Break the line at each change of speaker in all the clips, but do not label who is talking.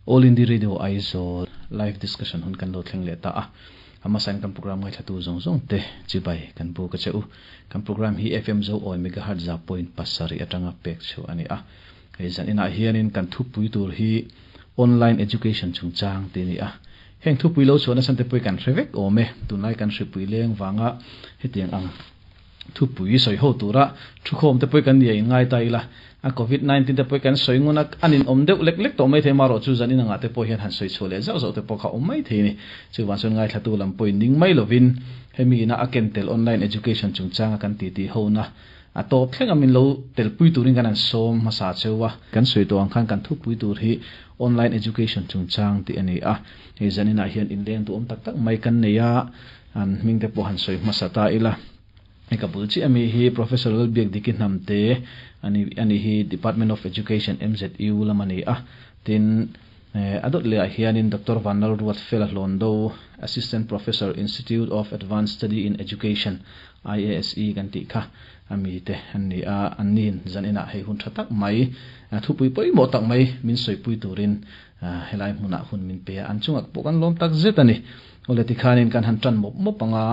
All India Radio Aizawl live discussion hun kan lo thleng leh ta a. A hmasain kan program ngaithlatu zawng zawng te chibai kan buk a che u. Kan program hi FM Zo Awi megahertz za point pasarih atanga pek chhuah a ni a. Hei zan inah hianin kan thupui tur hi Online Education chungchang tih a ni a. Heng thupui lo chhuah nasa te pawh hi kan hre vek awm e. Tunlai kan hripui leng vanga hetiang ang thupui sawi ho tura thukhawm te pawh hi kan nia in ngai ta ila. A Covid 19 te pawh hi kan sawi ngun a, an inawm deuh lek lek tawh mai thei marawh chu zan inangah te pawh hian han sawi chhuah leh zauh zauh te pawh kha awm mai thei a ni. Chuvang chuan ngaithlatu lam pawhin ning mai lovin hemi ina a ken tel online education chungchanga kan titi hona A tawp thleng a min lo telpui turin kan han sawm hmasa cheu a. Kan sawi tawh ang khan kan thupui tur hi Online Education chungchang tih a ni a. Hei zaninah hian inleng duhawm tak tak mai kan nei a, an hming te pawh han sawi hmasa ta ila. Hei ka bul chiah ami hi Professor Lalbiakdiki Hnamte a ni, a ni hi Department of Education MZU lam a ni a. Tin, a dawt lehah hianin Doctor Vanlalruat Fela Hlawndo, Assistant Professor, Institute of Advanced Study in Education, IASE kan tih kha a mite an ni a, an nin zan inah hei hun tha tak mai, thupui pawimawh tak mai min sawipui turin helai hmunah hun min pe a, an chungah pawh kan lawm tak zet a ni. Awle tikhanin kan han tan mawp mawp ang a,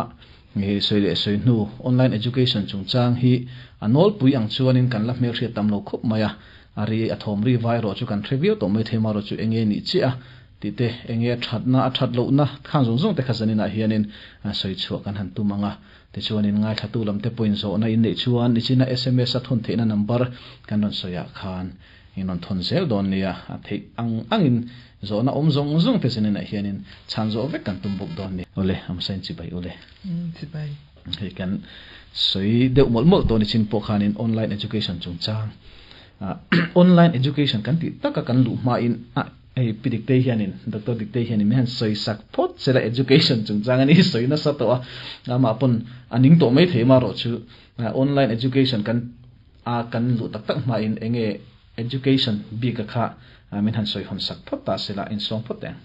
sawi leh sawi hnu online education chungchang hi a nawlpui ang chuanin kan la hmelhriat tam lo khawp mai a, a ri a thawm ri vai erawh chu kan hre viau tawh mai thei marawh chu enge nih chiah a, Tih te, enge a thatna, a that lohna khang zawng zawng te kha zaninah hianin sawi chhuah kan han tum ang a. Tichuanin ngaithlatu lam te pawhin zawhna in neih chuan nichina sms a thawn theihna number kan rawn sawiah khan in rawn thawn zel dawn nia. A theih ang angin zawhna awm zawng zawng te zaninah hianin chhan zawh vek kan tum bawk dawn ni. Awle, Amsain chibai ule.
Chibai.
Hei kan sawi deuh mawlh mawlh tawh nichin pawh khanin online education chungchang online education kan tih taka kan luh hmain a Hei Pi Diktei hianin, Doctor Diktei hianin min han sawi sak phawt sela education chungchang a ni sawi nasa tawh a, amah pawn a ning tawh mai thei marawh chu online education kan a kan luh tak tak hmain enge education bik a kha min han sawi hawn sak phawt ta sela insawm phawt teh ang.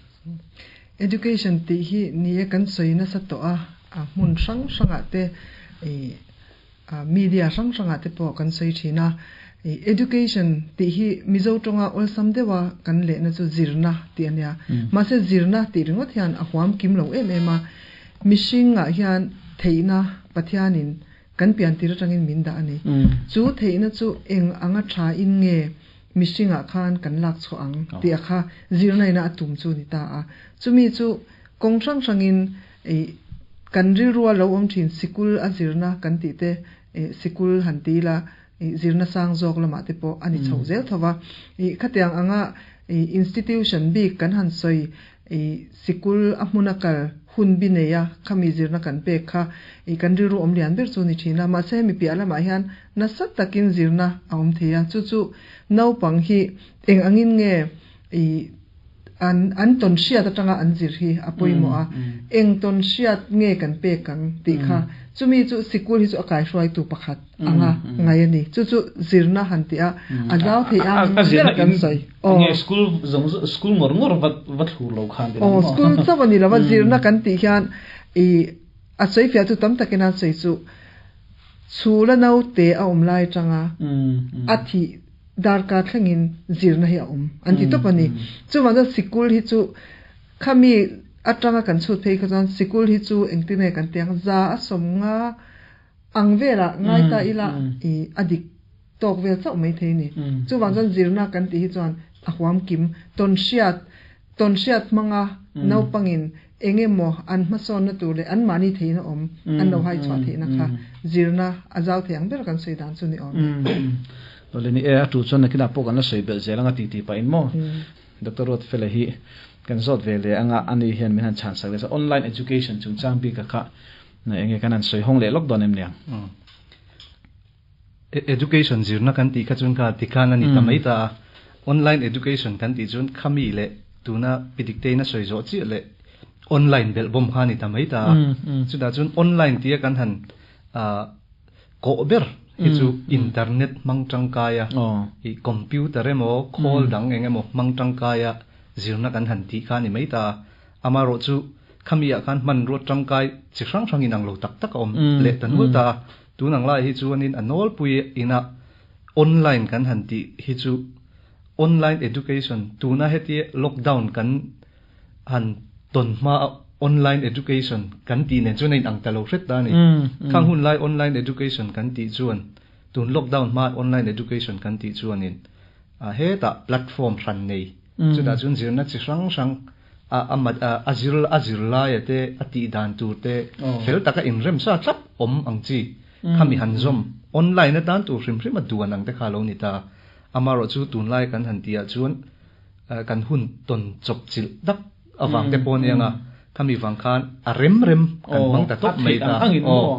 Education tih hi ni e kan sawi nasa tawh a, a hmun hrang hrangah te ih Media hrang hrangah te pawh kan sawi thin a, education tih hi Mizo tawnga awlsam deuha kan lehna chu zirna tih a nia. Mahse zirna tih ringawt hian a huam kim lo em em a, mihringah hian theihna Pathianin kan pian tir atangin min dah a ni. Chu theihna chu eng anga tha in nge mihringah khan kan lak chhuah ang tih a kha zirna ina a tum chu a ni ta a. Chumi chu kawng hrang hrangin Kan rilrua lo awm thin sikul a zirna kan tih te, sikul han ti ila zirna sang zawk lamah te pawh a ni chhoh zel tho va. Khatiang anga institution bik kan han sawi sikul a hmuna kal hun bi nei a khami zirna kan pek kha kan rilru awm lian ber chu ni thin a. Mahse hemi piah lamah hian nasa takin zirna a awm thei a, chu chu naupang hi eng angin nge An an tawn hriat atanga an zir hi a pawimawh a, eng tawn hriat nge kan pek ang tih kha chumi chu sikul hi chu a kaihruaitu pakhat anga ngai a ni. Chu chu zirna han tih a, a zau theih ang ber kan sawi.
Aw. Nge school zawng zawng school ngawr ngawr va va thlur lo khan
Aw, school chauh a ni lo va, zirna kan tih hian i a sawi fiah chu tam takin a sawi chu chhula naute a awm lai atanga a thih Darkar thlengin zirna hi a awm an ti tawp a ni. Chuvang chuan sikul hi chu khami atanga kan chhut phei kha chuan sikul hi chu engtin nge kan ti ang za a sawm nga ang velah ngai ta ila i a dik tawk vel chauh mai thei a ni. Chuvang chuan zirna kan tih hi chuan a huam kim tawn hriat tawn hriat hmanga naupangin eng emaw an hmasawnna tur leh anmahni theihna awm an lo hai chhuah theihna kha zirna a zau thei ang ber kan sawi dan chu ni awm
e. Awle ni e, a tu chuan nakinah pawh kan la sawi belh zel anga titi pahin maw Doctor Ruatfela hi kan zawt ve leh anga ani hian min han chhan sak leh online education chungchang bika kha enge kan han sawi hawng leh lawk dawn em niang.
Education zirna kan tih kha chuan kha tikhan a ni ta mai ta a, online education kan tih chuan khami leh tuna pi Diktein a sawi zawh chiah leh online belh bawm kha a ni ta mai ta a. Chutah chuan online tia kan han kawh ber hi chu internet hmang tangkai a, ih computer emaw khawl dang eng emaw hmang tangkai a zirna kan han tih kha a ni mai ta a. Amaherawh chu khami ah khan hmanrua tangkai chi hrang hrangin ang lo tak tak a awm leh ta nual ta a. Tun ang lai hi chuanin a nawlpui inah online kan han tih hi chu Online education tuna heti lockdown kan han ton hma online education kan ti nen chuan a in ang ta lo hret ta a ni. Khang hun lai online education kan tih chuan tun lockdown hma online education kan tih chuanin hetah platform hran nei chutah chuan zirna chi hrang hrang a zir a zir laia te a tih dan tur te fel taka inrem sa thlap awm ang chi khami han zawm online atan tur hrim hrim a duan ang te kha lo ni ta. Amaherawh chu tunlai kan han tihah chuan kan hun tawn chawp chilh tak avang te pawh aniang a, khami vang khan a rem rem kan hmang ta tawp mai ta. Aw,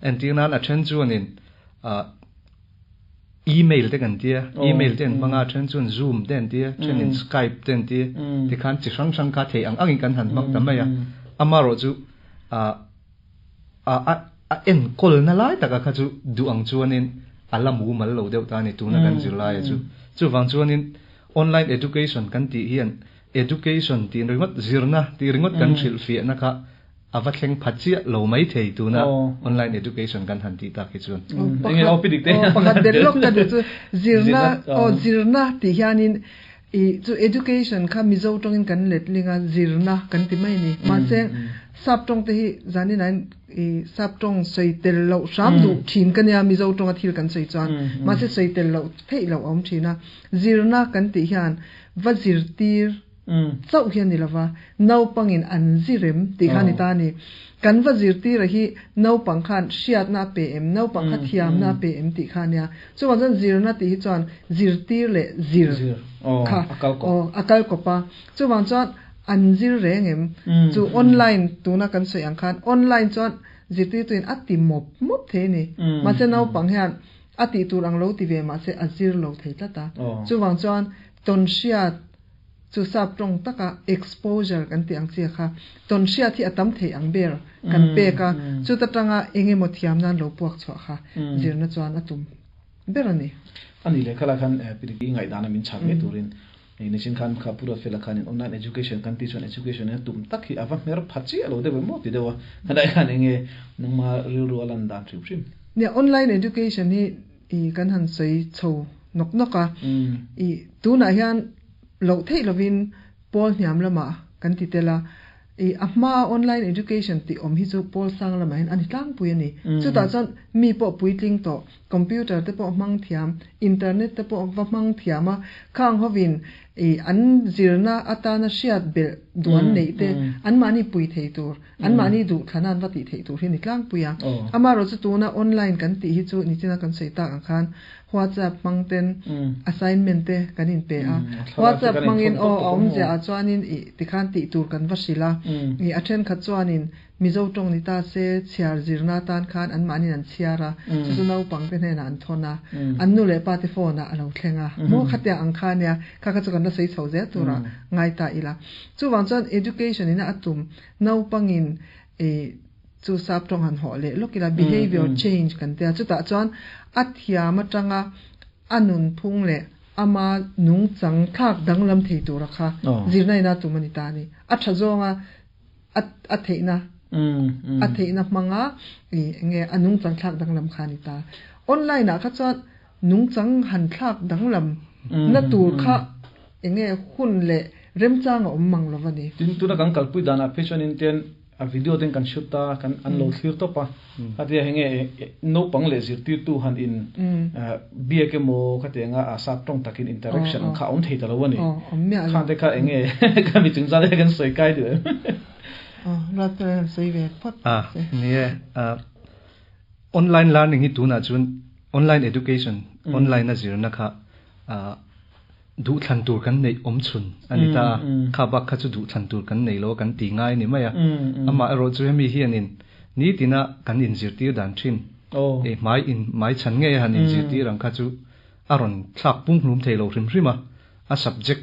entir nan a then chuanin email te kan tia, email te an hmang a, a then chuan zoom te an tia, thenin skype te an tia, tikhan chi hrang hrang kha thei ang angin kan han hmang ta mai a. Amaherawh chu a enkawlna lai taka kha chu duh ang chuanin a la mumal lo deuh ta a ni tuna kan zirlaia chu. Chuvang chuanin online education kan tih hian education tih ringawt zirna tih ringawt kan hrilhfiahna kha a va thleng pha chiah lo mai thei tuna online education kan han tih tak hi chuan.
Pakhat ber lawk ka duh chu zirna aw zirna tih hianin I chu education kha Mizo tawngin kan letling a, zirna kan ti mai a ni. Mahse, sap tawng te hi zanin ah hian i sap tawng sawi tel loh hram duh thin ka nia Mizo tawnga thil kan sawi chuan. Mahse, sawi tel loh theih loh a awm thin a. Zirna kan tih hian va zirtir chauh hi a ni lova, naupangin an zirem tih kha a ni ta a ni. Kan va zirtira hi naupang khan hriatna a pe em, naupang kha thiamna a pe em tih kha a nia. Chuvang chuan zirna tih hi chuan zirtir leh zir kha a kal kawp a. Chuvang chuan an zir reng em? Chu online tuna kan sawi ang khan online chuan zirtirtuin a ti mawp mawp thei a ni. Mahse naupang hian a tih tur ang lo ti ve mahse a zir lo thei tlat a. Chuvang chuan tawnhriat Chu sap tawng taka exposure kan tih ang chi kha tawnhriat hi a tam thei ang ber kan pek a, chuta tanga eng emaw thiam nan lo puak chhuah kha zirna chuan a tum ber a ni.
A nih leh khala khan Piriki ngaihdana min chhan ngei turin nichin khan kha Pu Ruatfela khanin online education kan tih chuan education in a tum tak hi a va hmer pha chiah lo deuh em maw ti deuh a, khadai khan eng nge nangma rilru a lan dan hrim hrim.
Nia online education hi I kan han sawi chho nawk nawk a, i tunah hian loh theih lovin pawl hniam lamah kan ti tel a, i a hmaa online education tih awm hi chu pawl sang lamah hian a ni tlangpui a ni. Chutah chuan mi pawh puitling tawh, computer te pawh hmang thiam, internet te pawh va hmang thiam a, khang hovin i an zirna atana hriat belh duh an neih te anmahni pui thei tur, Anmahni duh thlana an va tih theih tur hi a ni tlangpui a. Amaherawh chu tuna online kan tih hi chu nichina kan sawi tak ang khan WhatsApp hmang ten assignment te kan inpe a. WhatsApp hmangin aw a awmzia ah chuanin ih tikhan tih tur kan va hrilh a. Ih a thenkhat chuanin Mizo tawng ni ta se chhiar zirna atan khan anmahniin an chhiar a, chu chu naupang te hnenah an thawn a. An nu leh pa te phone ah a lo thleng a. Maw khatiang ang kha nia, kha kha chu kan la sawi chho zel turah ngai ta ila. Chuvang chuan education ina a tum Naupangin i chu sap tawng han hawh leh lawk ila behavior change kan tia chutah chuan a thiam atanga a nunphung leh ama nungchang thlak danglam thei tura kha zirna ina tum a ni ta a ni. A tha zawnga a theihna a theihna hmanga i enge a nungchang thlak danglam kha a ni ta. Online ah kha chuan nungchang han thlak danglam na tur kha enge hun leh remchang a awm mang lo va ni.
Tin, tuna kan kalpui danah phei chuan inten a video ten kan shoot a, kan an lo thlir tawp a, khatia henge naupang leh zirtirtu han in biak emaw khatianga a sap tawng takin interaction ang kha a awm thei ta lo a ni. Khang te kha enge ka mi chungchang te kan sawi kai duh em?
Ruatfela hian sawi ve phawt
se. Ni e, online learning hi tunah chuan online education, online a zirna kha duhthlan tur kan neih awm chhun a ni ta a, kha bak kha chu duhthlan tur kan nei lo a kan ti ngai a ni mai a. Amah erawh chu hemi hianin nitina kan inzirtir dan thin, hmai in hmai chhan ngei a han inzirtir ang kha chu a rawn thlak pung hlum thei lo hrim hrim a, a subject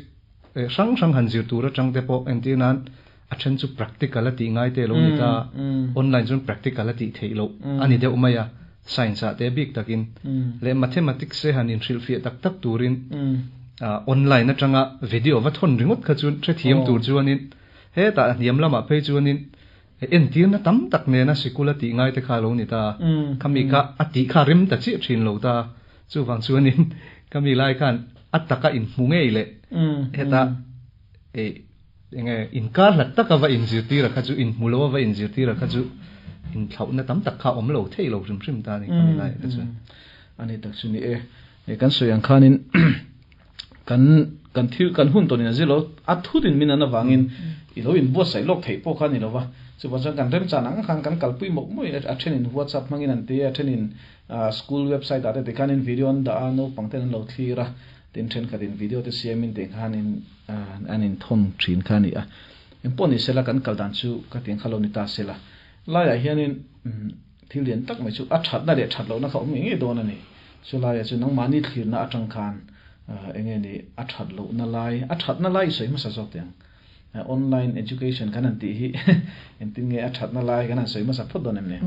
hrang hrang han zir tur atang te pawh entir nan a then chu practical a tih ngai te lo ni ta, online chuan practical a tih theih loh a ni deuh mai a, science ah te bik takin leh mathematics te han inhrilhfiah tak tak turin online atanga video va thawn ringawt kha chuan hrethiam tur chuanin hetah a hniam lamah phei chuanin entirna tam tak nena sikul a tih ngai te kha a lo ni ta, khami kha a tih kha rem ta chiah thin lo ta, chuvang chuanin khami lai khan. A taka in hmu ngei leh heta e enge inkar hlat taka va inzirtir a kha chu inhmu lo a va inzirtir a kha chu inthlauhna tam tak kha awm lo thei lo hrim hrim ta a ni ka mi lai kha chuan.
Ani tak chu ni e. Kan sawi ang khanin kan kan thil kan hun tawnin a zir lo a thutin min an avangin i lo inbuatsaih lawk theih pawh kha a ni lo va. Chuvang chuan kan remchan ang khan kan kalpui mawp mawp a thenin WhatsApp hmangin an ti a, a thenin School website ah te tikhanin video an dah a, naupang ten an lo thlir a, tin thenkhatin video te siamin tih khanin an inthawn thin kha a ni a. Engpawh ni sela kan kal dan chu ka tiang kha lo ni ta sela. Laiah hianin thil lian tak mai chu a thatna leh that lohna kha awm ngei ngei dawn a ni. Chu laiah chu nangmahni thlirna atang khan enge ni a that lohna lai, a thatna lai i sawi hmasa zawk teh ang. Online education kan han tih hi engtin nge a thatna lai kan han sawi hmasa phawt dawn em ni?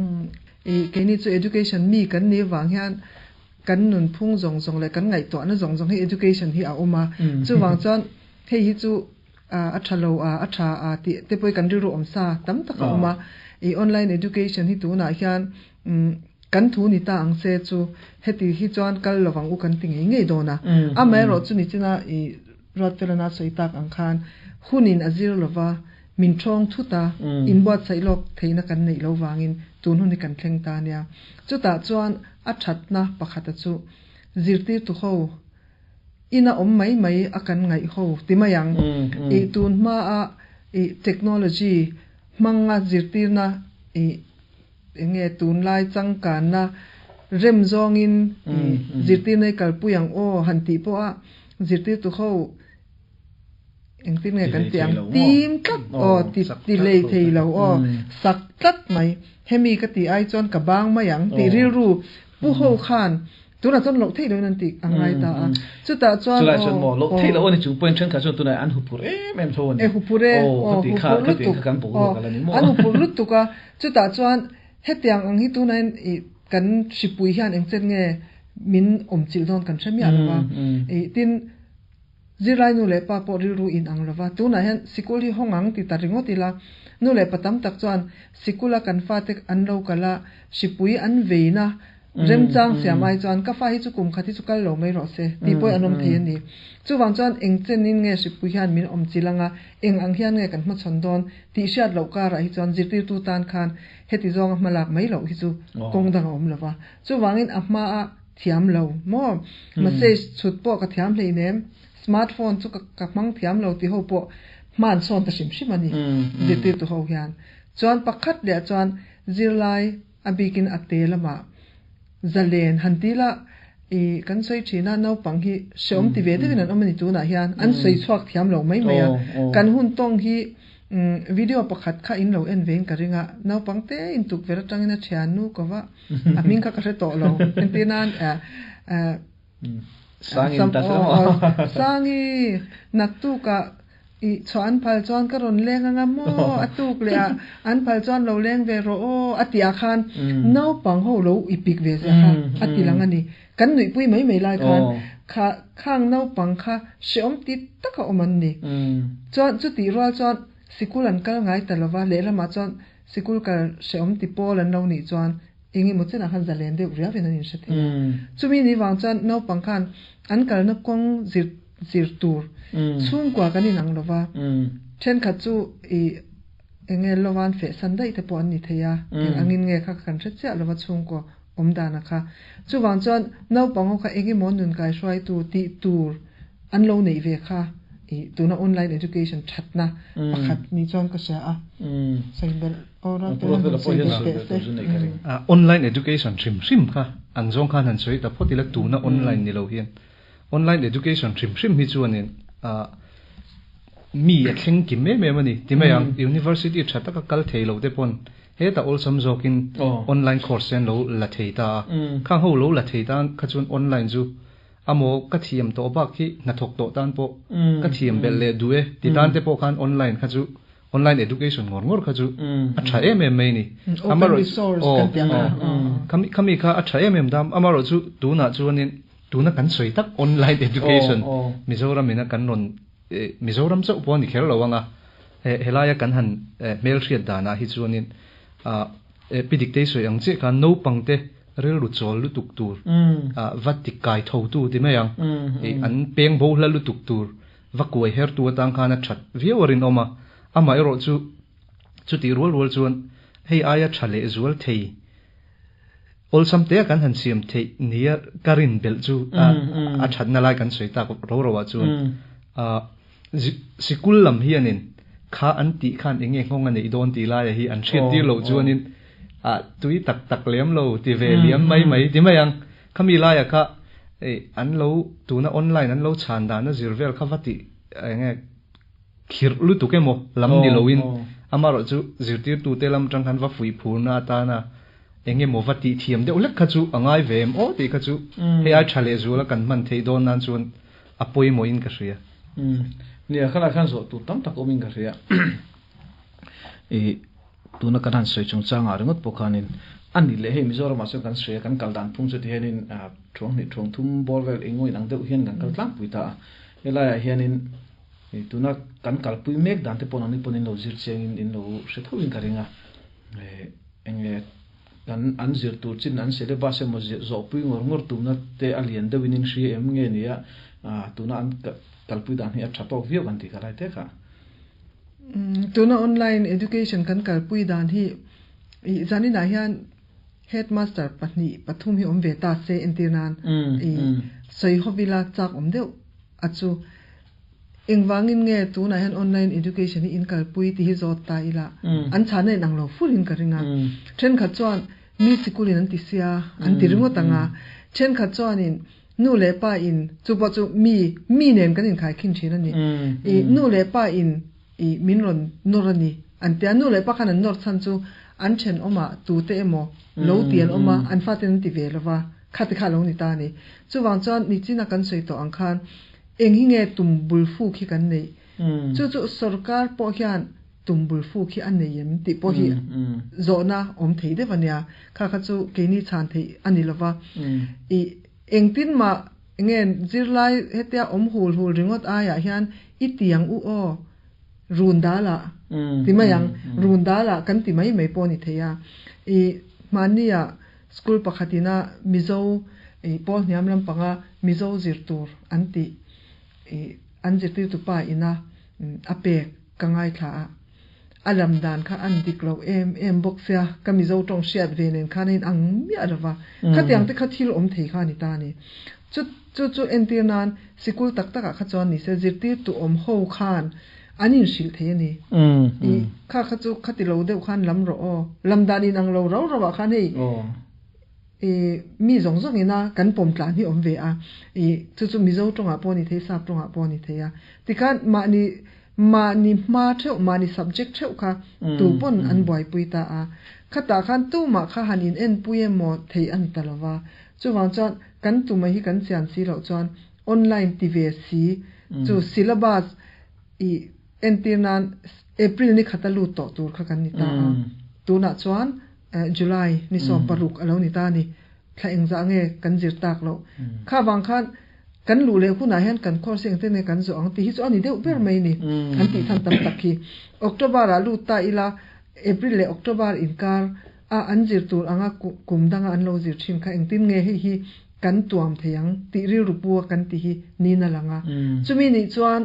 I keini chu education mi kan nih vang hian kan nunphung zawng zawng leh kan ngaihtuahna zawng zawng hi education hi a awm a. Chuvang chuan hei hi chu a tha lo a, a tha a tih te pawh hi kan rilru awm sa tam tak a awm a. I online education hi tunah hian kan thu ni ta ang se chu heti hi chuan kal lovang u kan ti ngei ngei dawn a. Amaherawh chu nichina i Ruatfelana sawi tak ang khan hunin a zir lova min thawng thut a, inbuatsaih lawk theihna kan neih lo vangin tun hun hi kan thleng ta nia. Chutah chuan a thatna pakhata chu zirtirtu ho ina awm mai mai a kan ngaih ho ti mai ang. I tun hmaa i technology hmanga zirtirna i Enge tunlai changkanna rem zawngin zirtirna i kalpui ang aw han tih pawh a zirtirtu ho engtin nge kan tih ang tim tlat aw ti lei thei lo aw sak tlat mai hemi ka tih ai chuan ka bang mai ang tih rilru pu ho khan Tunah chuan loh theih loin an tih a ngai ta a. Chutah chuan
Chulai chuan maw loh theih loh a ni chung pawhin thenkhat chuan tunah an hupur em em tho a ni.
E hupur e, aw hupur lutuk, aw an hupur lutuk a. Chutah chuan hetiang ang hi tunah hian i kan hripui hian engchen nge min awmchilh dawn kan hre miah lo va. I tin Zirlai nu leh pa pawh rilru in ang lova, tunah hian sikul hi hawng ang ti ta ringawt ila, nu leh pa tam tak chuan sikula kan fate an lo kal a, hripui an veina remchang siam ai chuan ka fa hi chu kum khat hi chu kal lo mai rawh se tih pawhin an awm thei a ni. Chuvang chuan eng chenin nge hripui hian min awm chil anga, eng ang hian nge kan hmachhawn dawn tih hriat loh karah hi chuan zirtirtu tan khan heti zawnga hmalak mai loh hi chu kawng dang a awm lova. Chuvangin a hmaa Thiam lo maw? Message chhut pawh ka thiam hleinem, smartphone chu ka hmang thiam lo tih ho pawh hman sawn ta hrim hrim a ni, zirtirtu ho hian. Chuan pakhat leh chuan zirlai a bikin a te lamah zalen han ti la, i kan sawi thin a, naupang hi hreawm ti ve deuhin an awm a ni tunah hian, an sawi chhuak thiam lo mai mai a, kan hun tawng hi video pakhat kha in lo en vein ka ring a, naupang te in tukverh atangin a thian nu ko va. A hming kha ka hre tawh lo. Entir nan
Sangin ta sela maw?
Sangi, naktukah i chhuah an phal chuan ka rawn leng anga maw? A tuk leh ah an phal chuan lo leng ve rawh aw a tih ah khan naupang ho lo i pik ve zia kha a ti lang a ni. Kan nuihpui mai mai lai khan kha khang naupang kha hrehawm ti taka awm an ni. Chuan chutih rual chuan sikul an kal ngai ta lova lehlamah chuan Sikul kal hrehawm ti pawl an lo nih chuan eng emaw chenah khan zalen deuh riauin an inhre thei a. Chumi ni vang chuan naupang khan an kalna kawng zir zir tur chhungkua kan inang lo va, thenkhat chu i eng nge lovan fehsan daih te pawh an ni thei a, eng angin nge kha kan hre chiah lo va chhungkua awm dana kha. Chuvang chuan naupang ho kha eng emaw nun kaihruaitu tih tur An lo neih ve kha i tuna online education thatna pakhat ni chuan ka hria a. Sawi belh aw ral te han sawi belh teh se.
Online education hrim hrim kha ang zawng khan han sawi ta phawt ila tuna online ni lo hian online education hrim hrim hi chuanin mi a thleng kim em em a ni. Ti mai ang university tha taka kal thei lo te pawn hetah awlsam zawkin online course te an lo la thei ta a. Khang ho lo la thei ta kha chuan online chu A maw ka thiam tawh bak hi hnathawk tawh tan pawh ka thiam belh leh duh e ti tan te pawh khan online kha chu online education ngawr ngawr kha chu a tha em em mai ni.
Open resource kan ti ang a.
Khami khami kha a tha em em dam amarawh chu tunah chuanin tuna kan sawi tak online education Mizoram ina kan rawn Mizoram chauh pawh a ni kher lo ang a helaia kan han hmelhriat danah hi chuanin pi Diktei sawi ang chiah khan naupang te. Rilru chawl lutuk tur va ti kai tho tu ti mai ang. An peng bo hla lutuk tur va kuai her tu atang khan a that viau a rinawm a. Amaherawh chu chutih rual rual chuan hei aia tha leh zual thei awlsam te a kan han siam theih nia ka rin belh chu a thatna lai kan sawi tak ro ro ah chuan sikul lam hianin kha an tih khan eng nge nghawng a neih dawn tih laia hi an hriat tir loh chuanin tui tak tak lem lo ti ve liam mai mai ti mai ang. Khami laia kha an lo tuna online an lo chhan dana zir vel kha va tih eng nge khirh lutuk emaw lam ni loin amaherawh chu zirtirtute lam atang khan va fuih phurna atana eng emaw va tih thiam deuh hlek kha chu a ngai ve em aw tih kha chu hei ai tha leh zuala kan hman theih dawn nan chuan a pawimawhin ka hria.
Nia, khalai khan zawh tur tam tak awmin ka hria. I tuna kan han sawi chungchangah ringawt pawh khanin a ni leh hei Mizoramah chuan kan sawi a, kan kal dan phung chu ti hianin thuang hnih thuang thum bawr vel engawin ang deuh hian kan kal tlangpui ta a. Helaiah hianin tuna kan kalpui mek dan te pawh nangni pawn in lo zir chiangin in lo hre thoin ka ring a. Enge kan an zir tur chin an syllabus emaw zawhpui ngawr ngawr tumna te a lian deuhin in hria em nge nia tuna an kalpui dan hi a tha tawk viau kan tih ka lai tek a.
Tuna online education kan kalpui dan hi i zaninah hian headmaster pahnih pathum hi awm ve ta se entir nan i sawi hovila chak awm deuh a chu. Engvangin nge tunah hian online education hi in kalpui tih hi zawt ta ila an chhana in ang lo fur in ka ring a. Thenkhat chuan mi sikulin an ti sia an ti ringawt ang a. Thenkhat chuanin nu leh pa in chu pawh chu mi mi nen kan inkhai khin thin a ni. I nu leh pa in i min rawn nawr a ni an ti a. Nu leh pa khan an nawr chhan chu an thenawmah tute emaw lo ti an awm a, an faten an ti ve lova khati kha a lo ni ta a ni. Chuvang chuan nichina kan sawi tawh ang khan Eng hi nge tum bul fuk hi kan neih? Chu chu sorkar pawh hian tum bul fuk hi a nei em tih pawh hi zawhna awm thei deuh a nia. Kha kha chu keini chhan theih a ni lova. I engtin mah nge zirlai hetia awm hul hul ringawt aiah hian i tiang u aw run dalah ti mai ang, run dalah kan ti mai mai pawh a ni thei a. I hmannia School pakhatina Mizo i pawl hniam lampanga Mizo zir tur an tih i an zirtirtu pa ina a pek ka ngaithla a, a lam dan kha an dik lo em em bawk sia, ka Mizo tawng hriat ve nen khan a in ang miah lova, khatiang te kha thil awm thei kha a ni ta a ni. Chu chu chu entir nan sikul tak takah kha chuan nise zirtirtu awm ho khan an inhrilh thei a ni. I kha kha chu khati lo deuh khan lam rawh aw. Lam dan inang lo rau rauah khan hei i mi zawng zawng ina kan pawm tlan hi awm ve a. I chu chu Mizo tawngah pawh a ni thei, Sap tawngah pawh a ni thei a. Tikhan mahni mahni hma theuh, mahni subject theuh kha tu pawn an buaipui ta a. Khatah khan tumah kha han in enpui emaw thei a ni ta lo va. Chuvang chuan kan tumah hi kan chian si loh chuan online ti ve si chu syllabus i entir nan April ni khata lut tawh tur kha kan ni ta a. Tunah chuan July ni 16 a lo ni ta a ni. Thla engzah nge kan zir tak loh. Kha vang khan kan luh leh hunah hian kan course engte nge kan zawh ang tih hi chu a ni deuh ber mai ni an tih than tam tak hi. October ah lut ta ila April leh October inkar a an zir tur anga kum danga an lo zir thin kha engtin nge hei hi kan tuam thei ang tih rilru pu a kan ti hi niin a lang a. Chumi nih chuan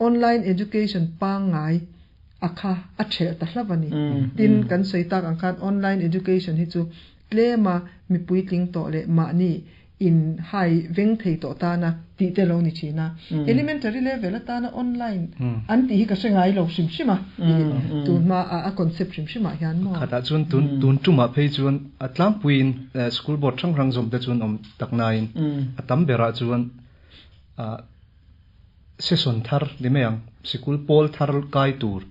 online education pangngai a kha a thelh ta hlauh a ni. Tin, kan sawi tak ang khan online education hi chu tlema mipui tling tawh leh mahni in hai veng thei tawh tana tih te lo ni thin a. Elementary level atana online an tih hi ka hre ngai lo hrim hrim a, tun hma a a concept hrim hrimah hian maw?
Khatah chuan tun tun tumah phei chuan a tlangpuiin school board hrang hrang zawm te chuan awm tak nain a tam berah chuan session thar ni mai ang, sikul pawl thar kai tur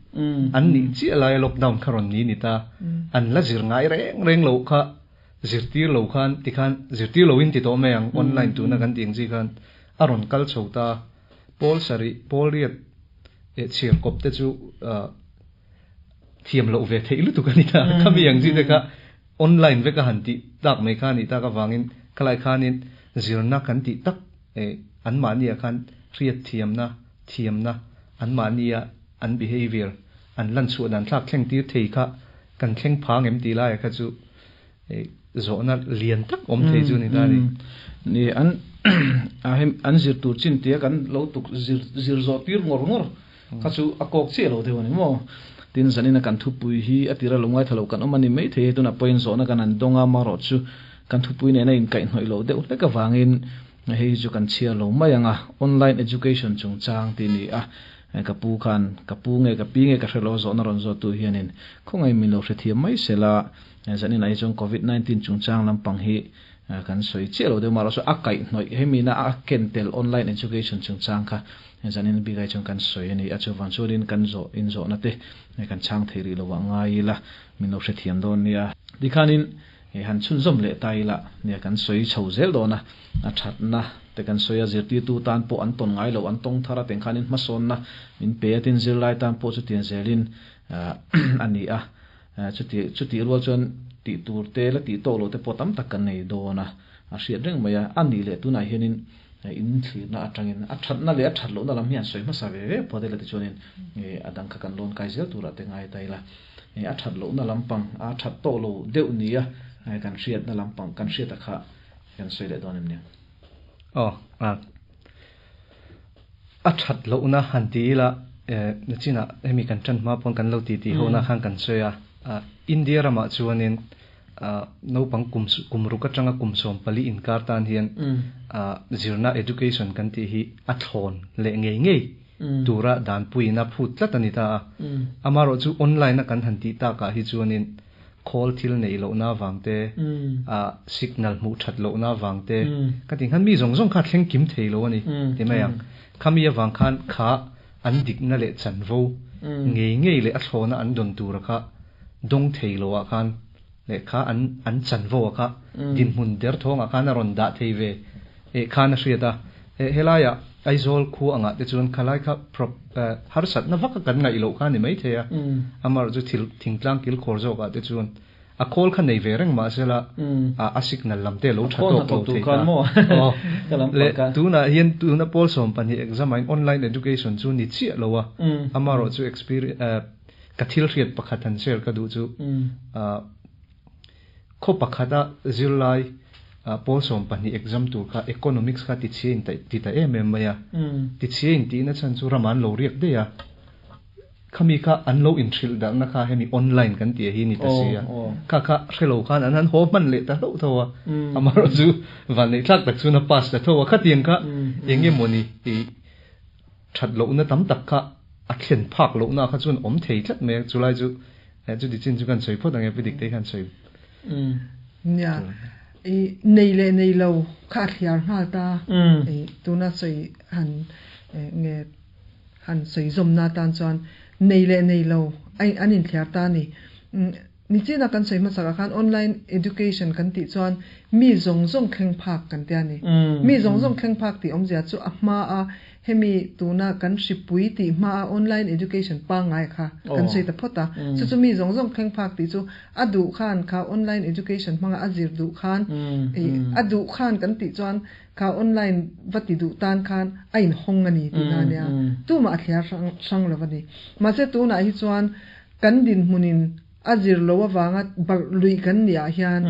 an nih chiah laia lockdown kha rawn ni ni ta, an la zir ngai reng reng loh kha zirtir lo khan tikhan zirtir loin ti tawh mai ang, online tuna kan tih ang chi khan a rawn kal chho ta, pawl sarih, pawl riat eh chhiar kawp te chu thiam loh ve theih lutuk a ni ta, khami ang chi te kha online vek a han tih tak mai kha a nih tak avangin khalai khanin zirna kan tih tak eh anmahniah khan hriat thiamna, thiamna anmahnia an behavior an lan chhuah dan thlak thleng tir thei kha kan thleng phang em tih laiah kha chu eh Zawhna lian tak awm thei chu ni ta a ni.
Ni, an a hem an zir tur chin tia kan lo tuk zir zir zawh tir ngawr ngawr kha chu a kawk chiah lo deuh a ni maw? Tin, zanina kan thupui hi a tira lo ngaithla lo kan awm a ni maithei e, tunah pawhin zawhna kan han dawng a, marawh chu kan thupui nena inkaihhnawih loh deuh hlek avangin hei hi chu kan chhiar lo mai ang a, online education chungchang tih a ni a, Ka pu khan, ka pu nge ka pi nge ka hre lo a zawhna rawn zawttu hianin khawngaih min lo hrethiam mai sela, zaninah hi chuan Covid 19 chungchang lampang hi kan sawi chiah lo deuh marawh chu a kaihhnawih hemi na a ken tel online education chungchang kha zanin bikah hi chuan kan sawi a ni a, chuvang chuanin kan zawh inzawhna te kan chhang thei rih lo ah ngai ila min lo hrethiam dawn nia. Tikhanin han chhunzawm leh ta ila nia kan sawi chho zel dawn a. A thatna te kan sawi a, zirtirtu tan pawh an tawn ngai lo, an tawng thar a teng khanin hmasawnna min pe a, tin zirlai tan pawh chutiang zelin a ni a, chuti chutih rual chuan tih tur te la tih tawk lo te pawh tam tak kan nei dawn a, a hriat reng mai a, a nih leh tunah hianin in thlirna atangin a thatna leh a that lohna lam hi an sawi hmasa ve ve pawh te la tichuanin a dang kha kan lawn kai zel turah te ngai ta ila, a that lohna lampang a that tawh lo deuh nia kan hriatna lampang kan hriata kha. Kan sawi leh dawn em nia?
Aw, a a that lohna han ti ila, nachinah hemi kan tan hma pawn kan lo ti tih hona khan kan sawi a, India ramah chuanin naupang kum kum ruk atanga kum 14 inkar tan hian zirna education kan tih hi a thlawn leh ngei ngei tura danpuiin a phut tlat a ni ta a. Amaherawhchu chu online a kan han tih takah hi chuanin Khawl thil neih lohna avang te, signal hmuh that lohna avang te, ka tih khan mi zawng zawng kha a thleng kim thei lo a ni ti mai ang. Khami avang khan kha an dikna leh chanvo ngei ngei leh a thlawhna an dawn tura kha dawng thei lo ah khan leh kha an an chanvo ah kha dinhmun derthawngah khan a rawn dah thei ve eh khan a hriat a. Helaiah Aizawl khua angah te chuan khalai kha prop harsatna vak a kan ngaih loh kha a ni maithei a, amaherawh chu thil thingtlang kilkhawr zawkah te chuan a khawl kha nei ve reng mahsela a signal lam te a lo tha tawk lo thei ta. Aw le tunah hian tuna pawl 12 exam ah hian online education chu ni chiah lo a, amaherawh chu experience ka thil hriat pakhat han share ka duh chu Khaw pakhata zirlai pawl 12 exam tur kha economics kha tichhia in ti ta em em mai a. Tichhia in tihna chhan chu ram an lo riak daih a. Khami kha an lo inhrilh darhna kha hemi online kan tih hi ni ta si a. Kha kha hre lo khan an han haw hman leh ta hlauh tho a. Amaherawh chu vanneih thlak tak chuan a pass ta tho a. Khatiang kha eng nge mawni i that lohna tam tak kha a thlen phak lohna kha chuan awm thei tlat mai a. Chulai chu Chuti chin chu kan sawi phawt ang e, Pu Diktei khan sawi.
Nia, i nei leh nei lo kha a thliar nghal ta. I tuna sawi han nge han sawi zawmna atan chuan nei leh nei lo an inthliar ta a ni. Nichina kan sawi hmasakah khan online education kan tih chuan mi zawng zawng thleng phak kan tia ni. Mi zawng zawng thleng phak tih awmzia chu a hma a Hemi tuna kan hripui tih hmaa online education pangngai kha kan sawi ta phawt a. Chu chu mi zawng zawng thleng phak tih chu a duh khan kha online education hmanga a zir duh khan a duh khan kan tih chuan kha online va ti duh tan khan a inhawng a ni tihna a nia. Tumah a thliar hrang lo a ni. Mahse tunah hi chuan kan dinhmunin A zir lo avanga barh luih kan nih ah hian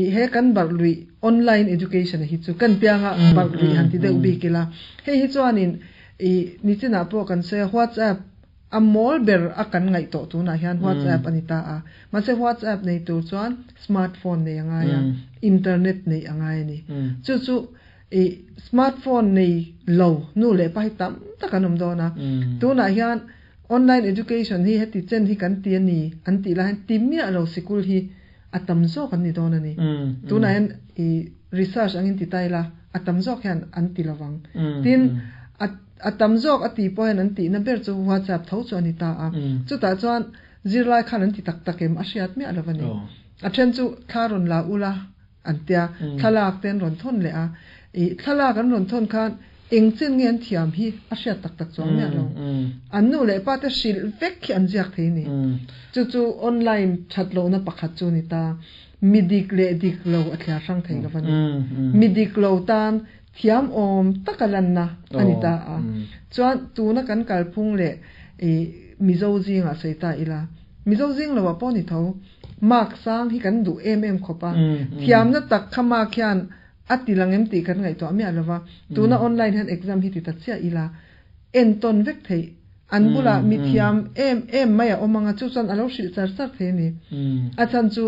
i he kan barh luih online education hi chu kan pianga barh luih han ti deuh bik ila. Hei hi chuanin i nichinah pawh kan sawi a WhatsApp a mawl ber a kan ngaih tawh tunah hian WhatsApp a ni ta a. Mahse WhatsApp nei tur chuan smartphone nei a ngai a, internet neih a ngai a ni. Chu chu i smartphone nei lo nu leh pa hi tam tak an awm dawn a. Tunah hian Online education hi heti chen hi kan ti a ni an tih lai hian ti miah lo sikul hi a tam zawk an ni dawn a ni. Tunah hian i research angin ti ta ila a tam zawk hian an ti lovang. Tin, a a tam zawk a ti pawh hian an tihna ber chu WhatsApp tho chu a ni ta a. Chutah chuan zirlai khan an ti tak tak em a hriat miah lo a ni. A then chu thla rawn la ula an tia, thlalak te an rawn thawn leh a, ih thlalak an rawn thawn khan eng chen nge an thiam hi a hriat tak tak chuang miah lo. An nu leh pa te hrilh vek hi an ziak thei a ni. Chu chu online that lohna pakhat chu a ni ta. Mi dik leh dik lo a thliar hrang thei lo a ni. Mi dik lo tan thiam awm taka lanna a ni ta a. Chuan tuna kan kalphung leh ih Mizo zingah sawi ta ila, Mizo zing loah pawh ni tho. Mark sang hi kan duh em em khawp a. Thiamna tak kha mark hian a ti lang em tih kan ngaihtuah miah lova. Tuna online hian exam hi ti ta chiah ila entawn vek theih. An bulah mi thiam em em mai a awm anga chu chuan a lo hrilh char char thei a ni. A chhan chu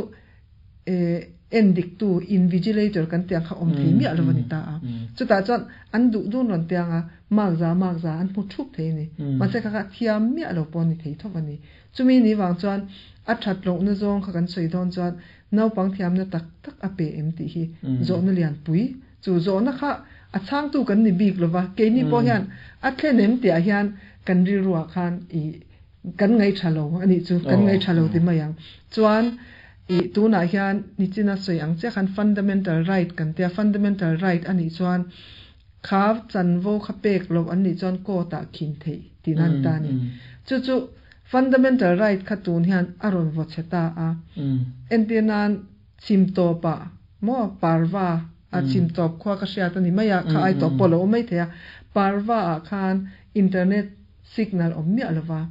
en diktu invigilator kan tih ang kha awm thei miah lo a ni ta a. Chutah chuan an duh dun rawn tiang a, mark za mark za an hmu thup thei a ni. Mahse kha kha thiam miah lo pawh a ni thei thawk a ni. Chumi ni vang chuan a that lohna zawng kha kan sawi dawn chuan naupang thiamna tak tak a pe em tih hi zawhna lianpui. Chu zawhna kha a chhangtu kan ni bik lova, keini pawh hian a thlen em tihah hian kan rilruah khan i kan ngaihṭha lo a nih chu, kan ngaihṭha lo ti mai ang. Chuan i tunah hian nichina sawi ang chiah khan fundamental right kan tia, fundamental right a nih chuan kha chanvo kha pek loh an nih chuan court ah khin theih tihna a ni ta a ni. Chu chu fundamental right kha tun hian a rawn vaw chhe ta a. Entir nan chhim tawpah maw parva a chhim tawp khua ka hriat a ni mai a, kha ai tawp pawh a lo awm mai thei a, parva ah khan internet signal awm miah lo va.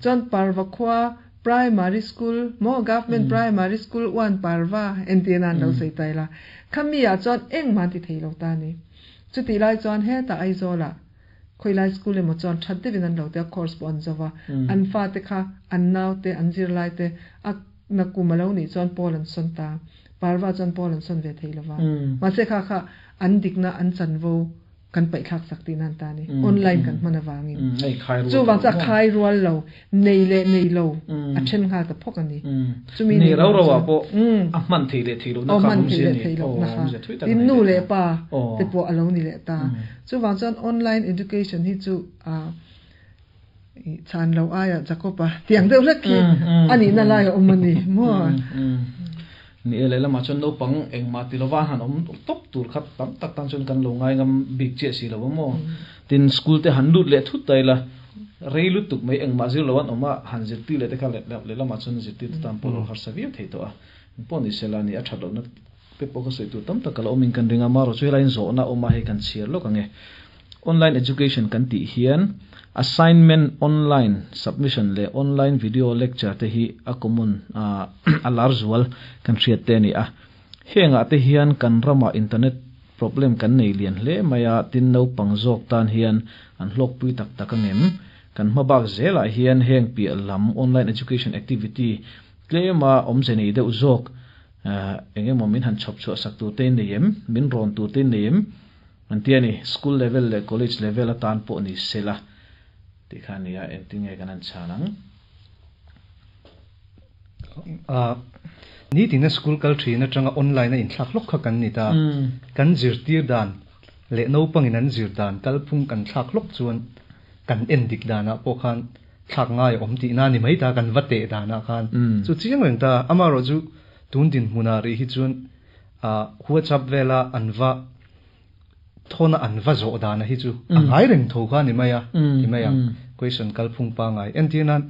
Chuan parva khua primary school maw government primary school one parva entir nan lo sawi ta ila, khami ah chuan engmah an ti thei lo ta a ni. Chutih lai chuan hetah Aizawlah khawilai school emaw chuan that deuhin an lo tia course pawh an zo va, an fate kha an naute an zirlai te a nakum a lo nih chuan pawl an sawn ta, parva chuan pawl an sawn ve thei lo va. Mahse kha kha an dikna an chanvo kan paihthlak sak tihna an ta a ni, online kan hman avangin. Chuvang chu a khai rual lo, nei leh nei lo a then nghal ta phawk a ni.
Chumi nei rau rau ah pawh a hman thei leh thei lohna kha awmzia a ni.
Aw, awmzia thui tak a nei leh ta. Tin nu leh pa te pawh a lo ni leh ta. Chuvang chuan online education hi chu chhan lo aia Jacob-a tiang deuh hlek hi a nihna lai a awm a ni maw?
Ni e, lehlamah chuan naupang engmah ti lova han awm tawp tur kha tam tak tan chuan kan lo ngai ngam bik chiah si lo a maw? Tin, school te han lut leh thut ta ila, rei lutuk mai engmah zir lo an awm a, han zirtir leh te kha lehlamah chuan zirtirtu tan pawh lo harsa viau thei tawh a. Pawh ni sela ni, a that lohna te pawh ka sawi tur tam tak a la awmin kan ring a, marawh chu helai in zawhna a awm a, hei kan chhiar lawk ang e. Online education kan tih hian assignment online submission leh online video lecture te hi a common a lar zual kan hriat te a ni a. Hengah te hian kan ramah internet problem kan nei lian hle mai a, tin naupang zawk tan hian an hlawkpui tak tak angem? Kan hmabak zelah hian heng piah lam online education activity tlema awmze nei deuh zawk eng emaw min han chhawp chhuah sak tur te in nei em? Min rawn tur te in nei em? An ti a ni, school level leh college level atan pawh ni sela tih kha a ni a, engtin nge kan han chhan ang?
Nitina school kal thin atanga online a inthlak hlawk kha kan ni ta. Kan zirtir dan leh naupangin an zir dan kalphung kan thlak hlawk chuan kan en dik danah pawh khan thlak ngai a awm tihna a ni mai ta, kan va teh danah khan. Chu chiang reng ta, amaherawhchu tun dinhmunah rih hi chuan WhatsApp vela an va thawna an va zawh dana hi chu a ngai reng tho kha ni mai a, ti mai ang. Question kalphung pangai. Entir nan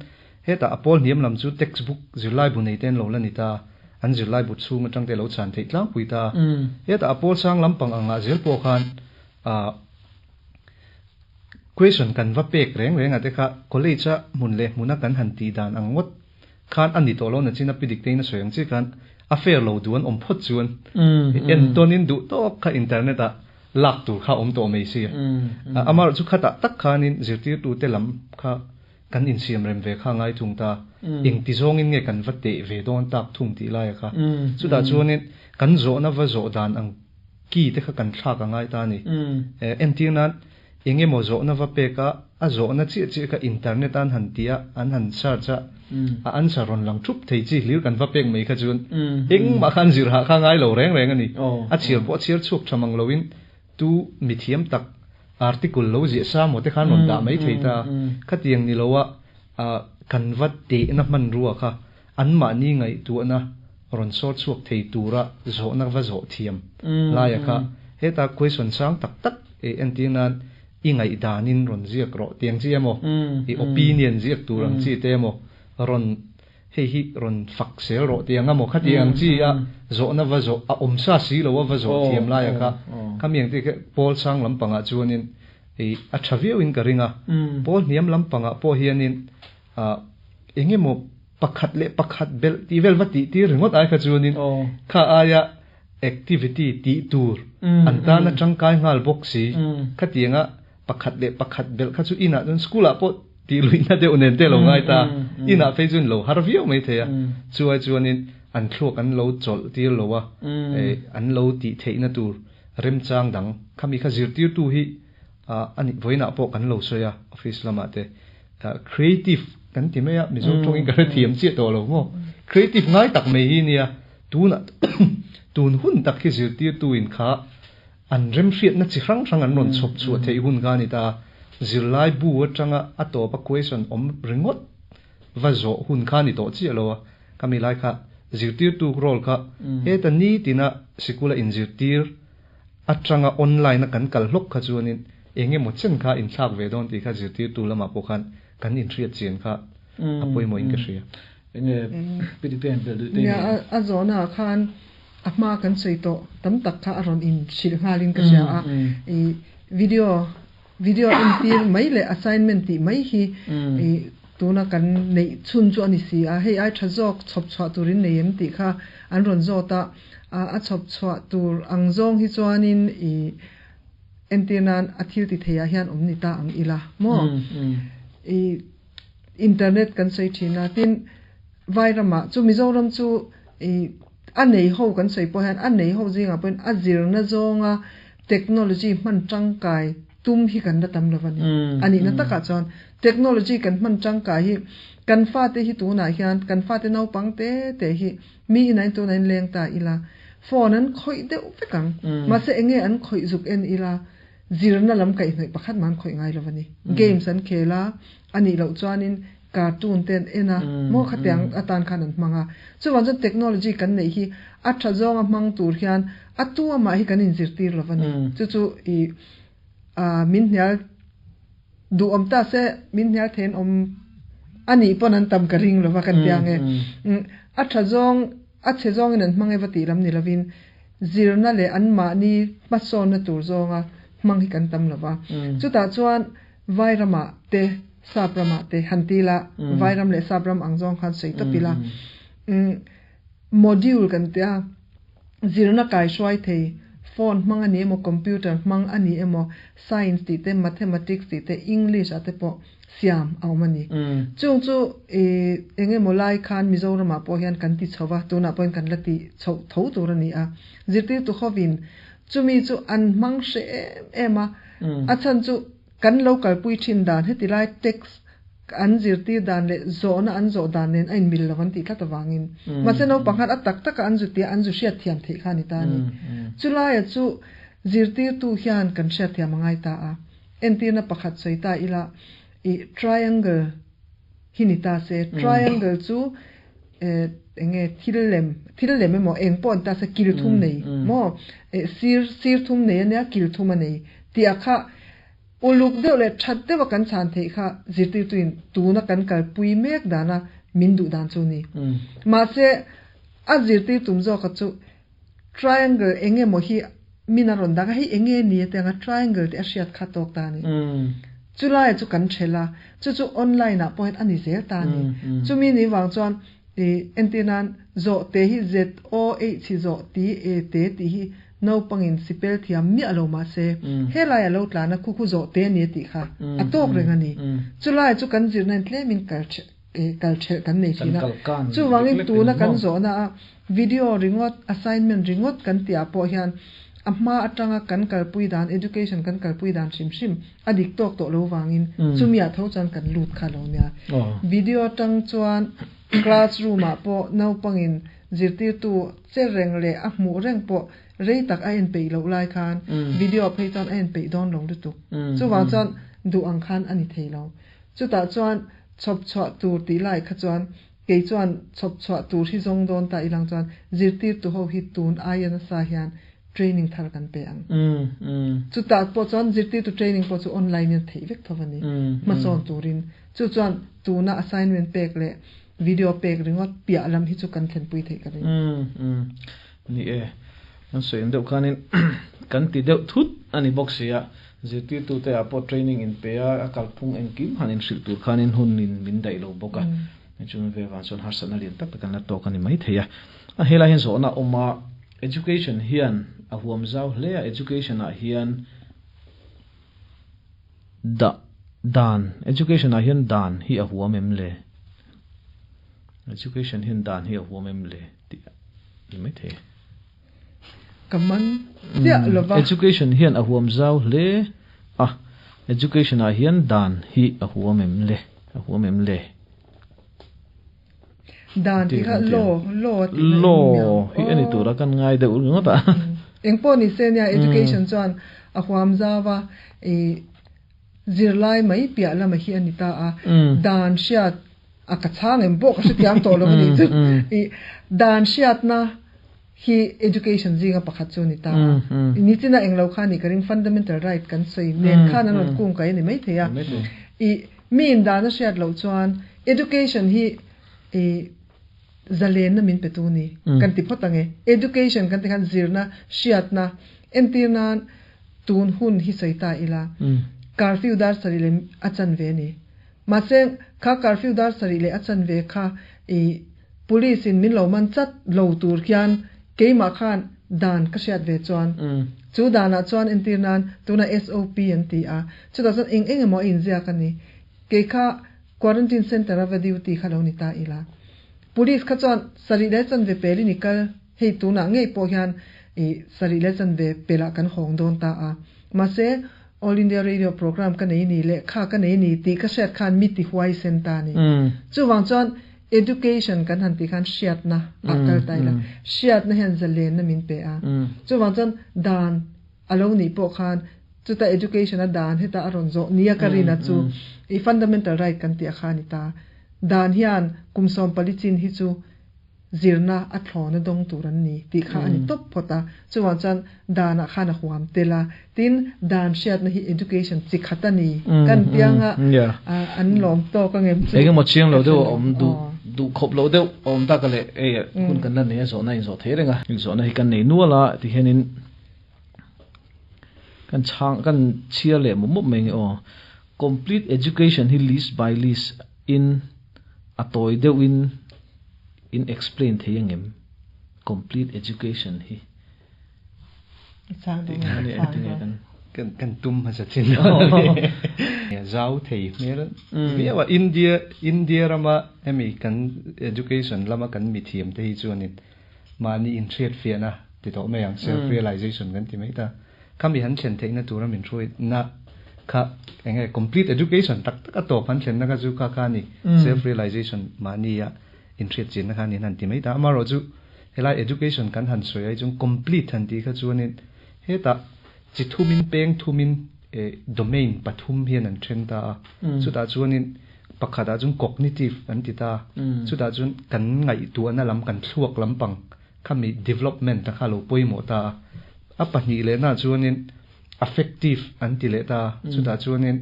hetah a pawl hniam lam chu textbook zirlai bu nei te an lo la ni ta, an zirlai bu chhung atang te lo chhan theih tlangpui ta. Hetah a pawl sang lampang angah zel pawh khan question kan va pek reng reng a te kha college a hmun leh hmuna kan han tih dan ang ngawt khan a ni tawh lo na chin a pi dik tein a sawi ang chi khan a fair lo duh an awm phawt chuan entawnin duh tawk kha internet ah lak tur kha awm tawh mai si a. Amaherawh chu khatah tak khanin zirtirtute lam kha kan insiam rem ve kha ngai thung ta. Engti zawngin nge kan va teh ve dawn tak thung tih laia kha. Chutah chuanin kan zawhna va zawh dan ang ki te kha kan thlak a ngai ta a ni. Entir nan Eng emaw zawhna va pek a, a zawhna chiah chiah kha internet a an han ti a, an han search a, a answer rawn lang thup thei chi hlir kan va pek mai kha chuan engmah khan zir hah kha ngai lo reng reng a ni. A chhiar pawh a chhiar chhuak tha mang loin tu mithiam tak article lo ziah sa maw te khan rawn dah mai thei ta. Khatiang ni loa kan va tehna hmanrua kha anmahni ngaihtuahna rawn sawr chhuak thei tura zawhna va zawh thiam laia kha heta question sang tak tak e entir nan i ngaihdanin rawn ziak rawh tih ang chi emaw, i opinion ziak tur ang chi te emaw rawn hei hi rawn fak sel rawh tih ang emaw khati ang chi a zawhna va zawh a awm sa si lo a va zawh thiam laia kha khami ang te kha pawl sang lampangah chuanin a tha viauin ka ring a, pawl hniam lampangah pawh hianin eng emaw. Pakhat leh pakhat belh tih vel va tih tir ringawt ai kha chuanin kha aia activity tih tur an tana tangkai nghal bawk si. Khatianga pakhat leh pakhat belh kha chu inah chuan school ah pawh tih luihna deuh nen te lo ngai ta. Inah phei chuan lo har viau mai thei a. Chuai chuanin an thluak an lo chawlh tir lo a, an lo tih theihna tur remchang dang khami kha zirtirtu hi ani vawiinah pawh kan lo sawi a office lamah te. Creative kan ti mai a, Mizo tawngin ka hrethiam chiah tawh lo maw? Creative ngai tak mai hi nia, tunah tun hun tak hi zirtirtuin kha an remhriatna chi hrang hrang an rawn chhawp chhuah theih hun kha a ni ta a, zirlai bu atanga a tawpa question awm ringawt va zawh hun kha a ni tawh chiah lo a, khami lai kha zirtirtu role kha heta nitina sikula inzirtir atanga online a kan kal hlawk kha chuanin eng emaw chen kha inthlak ve dawn tih kha zirtirtu lamah pawh khan kan inhriat chian kha a pawimawhin ka hria.
Enge PDP an belh duh te
Nia,
nge?
a zawhna ah khan a hma kan sawi tawh tam tak kha a rawn inhrilh nghalin ka hria a. I video video entir mai leh assignment tih mai hi i tuna kan neih chhun chu a ni si a. Hei ai tha zawk chhawp chhuah turin nei em tih kha an rawn zawt a. A chhawp chhuah tur ang zawng hi chuanin i entir nan a thil ti thei ah hian awm ni ta ang ila maw? I internet kan sawi thin a, tin Vairamah chu Mizoram chu i a nei ho kan sawi pawh hian a nei ho zingah pawhin a zirna zawnga technology hman tangkai tum hi kan la tam lo a ni. A nihna takah chuan technology kan hman tangkai hi kan fate hi tunah hian kan fate naupang te te hi Mi inah in tunah in leng ta ila, phone an khawih deuh vek ang. Mahse enge an khawih zuk en ila, zirna lam kaihhnawih pakhat mah an khawih ngai lo a ni. Games an khel a, a nih loh chuanin cartoon te an en a, maw khatiang atan khan an hmang a. Chuvang chuan technology kan neih hi a tha zawnga hmang tur hian a tu amah hi kan inzirtir lo a ni. Chu chu i min hnial Duh awm ta se min hnial thein awm a nih pawn an tam ka ring lova kan tia nge. A tha zawng, a chhe zawngin an hmang e va tih lam ni lovin zirna leh anmahni hmasawnna tur zawnga hmang hi kan tam lova. Chutah chuan Vairamah te, Sap ramah te han ti ila, Vairam leh Sap ram ang zawng khan sawi tawp ila. Module kan tia, zirna kaihruai thei, phone hmang a ni emaw, computer hmang a ni emaw, science tih te, mathematics tih te, English ah te pawh siam a awm a ni. Chung chu ih eng emaw lai khan Mizoramah pawh hian kan ti chho va, tunah pawhin kan la ti chhoh tho tur a ni a. Zirtirtu hovin chumi chu an hmang hre em em a, a chhan chu kan lo kalpui thin dan heti lai text an zirtir dan leh zawhna an zawh dan nen a inmil lo an tih tlat avangin. Mahse naupang khan a tak taka an zu tia an zu hriatthiam theih kha a ni ta a ni. Chulaia chu zirtirtu hian kan hriatthiam a ngai ta a. Entirna pakhat sawi ta ila i triangle hi ni ta se, triangle chu eng nge thil lem, thil lem emaw eng pawh ni ta se kil thum nei maw? Sir, sir thum nei a nia kil thum a nei tih ah kha Uluk deuh leh that deuha kan chhan theih kha zirtirtuin tuna kan kalpui mek dana min duh dan chu a ni. Mahse, a zirtir tum zawka chu triangle eng emaw hi min a rawn dak a, hei eng nge ni ati anga triangle tih a hriat kha tawk ta a ni. Chulaiah chu kan ṭhelh a, chu chu online ah pawh hian a ni zel ta a ni. Chumi ni vang chuan entir nan zawh te hi ZOH zawh ti e te tih hi Naupangin sipel thiam miah lo mah se, helai a lo tlan a khu khu zawh te a ni a tih kha a tawk reng a ni. Chulai chu kan zirna in tlemin kal kal thelh kan nei thin a. Chuvangin tuna kan zawhna a video ringawt, assignment ringawt kan tih ah pawh hian a hma atanga kan kalpui dan, education kan kalpui dan hrim hrim a dik tawk tawh lo vangin chumi ah tho chuan kan lut kha lo nia. Video atang chuan classroom ah pawh naupangin zirtirtu Che reng leh a hmuh reng pawh rei tak a en peih loh lai khan video phei chuan a en peih dawn lo lutuk. Chuvang chuan duh ang khan a ni thei lo. Chutah chuan chhawp chhuah tur tih lai kha chuan kei chuan chhawp chhuah tur hi zawng dawn ta ilang chuan zirtirtu ho hi tun aia nasa hian training thar kan pe ang. Chutah pawh chuan zirtirtu training pawh chu online in a theih vek tho a ni. Hmasawn turin. Chu chuan tuna assignment pek leh Video pek ringawt piah lam hi chu kan thlenpui theih ka ring.
Umm ni e, kan sawi ang deuh khanin kan ti deuh thut a ni bawk si a, zirtirtute ah pawh training in pe a, a kalphung engkim han inhrilh tur khanin hun in min daih lo bawk a. Chu ve wang chuan harsatna lian tak tak kan la tawk a ni mai thei a. A helai hian zawhna a awm a, education hian a huam zau hle a, education ah hian da dan, education ah hian dan hi a huam em le? Education hian dan hi a huam em le tih a ni mai thei.
Ka man chiah lo va.
Education hian a huam zau hle a, education ah hian dan hi a huam em le, a huam em le?
Dan tih kha law, law a tih na
Law hi a ni tura kan ngai deuh ringawt a.
Engpawh ni se nia education chuan a huam zau a, i zirlai mai piah lama hi a ni ta a, dan hriat a ka chhang em pawh ka hrethiam tawh lo a nih chu. I dan hriatna hi education zinga pakhat chu a ni ta a. Nichina englo kha a nih ka ring fundamental right kan sawi nen khan an rawn kung kai a ni maithei a. I mi in dan a hriat loh chuan education hi i zalenna min pe tu ni kan ti phawt ang e. Education kan ti khan zirna hriatna entir nan tun hun hi sawi ta ila curfew dar sarih leh a chanve a ni. Mahse, kha curfew dar sarih leh a chanve kha i police in min lo man chat lo tur khian keimah khan dan ka hriat ve chuan chu danah chuan entir nan tunah SOP an ti a, chutah chuan eng eng emaw a inziak a ni. Kei kha quarantine centre a va duty kha lo ni ta ila. Police kha chuan sarih leh chanve pelin i kal, hei tunah ngei pawh hian i sarih leh chanve pelah kan hawng dawn ta a. Mahse, All India Radio program ka nei ni leh kha ka nei ni tih ka hriat khan mi ti huaisen ta a ni. Chuvang chuan education kan han tih khan hriatna ah kal ta ila, hriatna hian zalenna min pe a. Chuvang chuan dan a lo nih pawh khan chuta education a dan heta a rawn zawh nia ka rin a chu i fundamental right kan tih a kha a ni ta. Dan hian kum 14 chin hi chu zirna a thlawna dawng tur an ni tih kha a ni tawp phawt a, chuvang chuan danah khan a huam tel a, tin dan hriatna hi education chi khat a ni kan pianga an lawm tawk ang em chu.
Engemaw chiang lo deuh a awm duh duh khawp lo deuh a awm tak a leh hei hun kan la nei a zawhna a inzawh thei reng a, inzawhna hi kan nei nual a tihianin kan chhang kan chhiar leh mawp mawp mai nge aw complete education hi list by list in a tawi deuhin in explain thei angem complete education hi
Kan kan tum hmasa chin zau thei hmel viau a India India rama hemi kan education lama kan mithiam te hi chuanin mahni inhriat fiahna ti tawh mai ang self realization kan ti mai ta. Khami han thlen theihna tura min hruaina kha eng nge complete education tak tak a tawp han thlenna kha chu kha kha a ni, self realization mahnia inhriat chinna kha a ni han ti mai ta. Amaherawhchu helai education kan han sawi ai chuan complete han tih kha chuanin hetah chi thumin peng thumin domain pathum hian an then ta a, chutah chuanin pakhatah chuan cognitive an ti ta, chutah chuan kan ngaihtuahna lam kan thluak lampang Khami development a kha lo pawimawh ta a, a pahnih lehna chuanin affective an ti leh ta a, chutah chuanin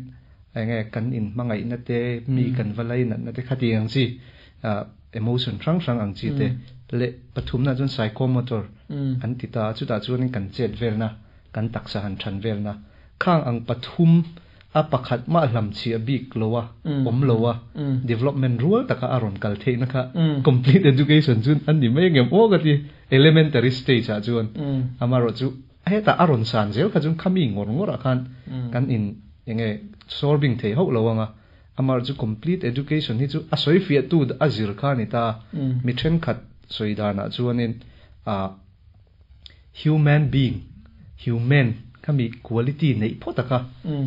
eng nge kan inhmangaihna te, mi kan va lainatna te kha tih ang chi emotion hrang hrang ang chi te leh pathumna chuan psychomotor an ti ta a, chutah chuanin kan chet velna, kan taksa han than velna khang ang pathum a pakhat mah hlam chhiah bik lo a, awm lo a, development rual taka a rawn kal theihna kha complete education chu an ni mai angem aw ka ti, elementary stage ah chuan amaherawhchu hetah a rawn san zel kha chuan khami ngawr ngawr ah khan kan in enge sorbing thei hauh lo anga, amaherawhchu complete education hi chu a sawi fiah tu a zir kha a ni ta a, mi thenkhat sawi danah chuanin ah. Human being, human, khami quality neih phawt a kha,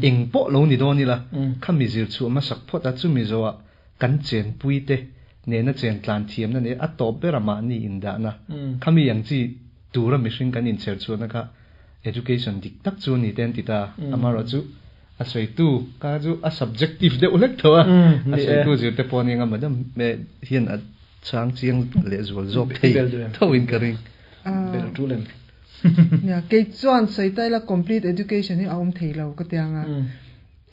eng pawh lo ni dawn ila, khami zir chhuah hmasak phawt a, chumi zawhah kan chenpui te nena chen tlan thiamna nei a tawp bera mahni indahna, khami ang chi tura mihring kan inchher chhuahna kha education dik tak chu a ni te an ti ta a, amaherawhchu a sawitu kha chu a subjective deuh hlek tho a, a sawitu zir te pawh a ni ang a, madam hian a chang chiang lehzual zawk thei tho in ka ring.
Bel tul em?
Nia, kei chuan sawi ta ila complete education hi a awm thei lo ka ti ang a.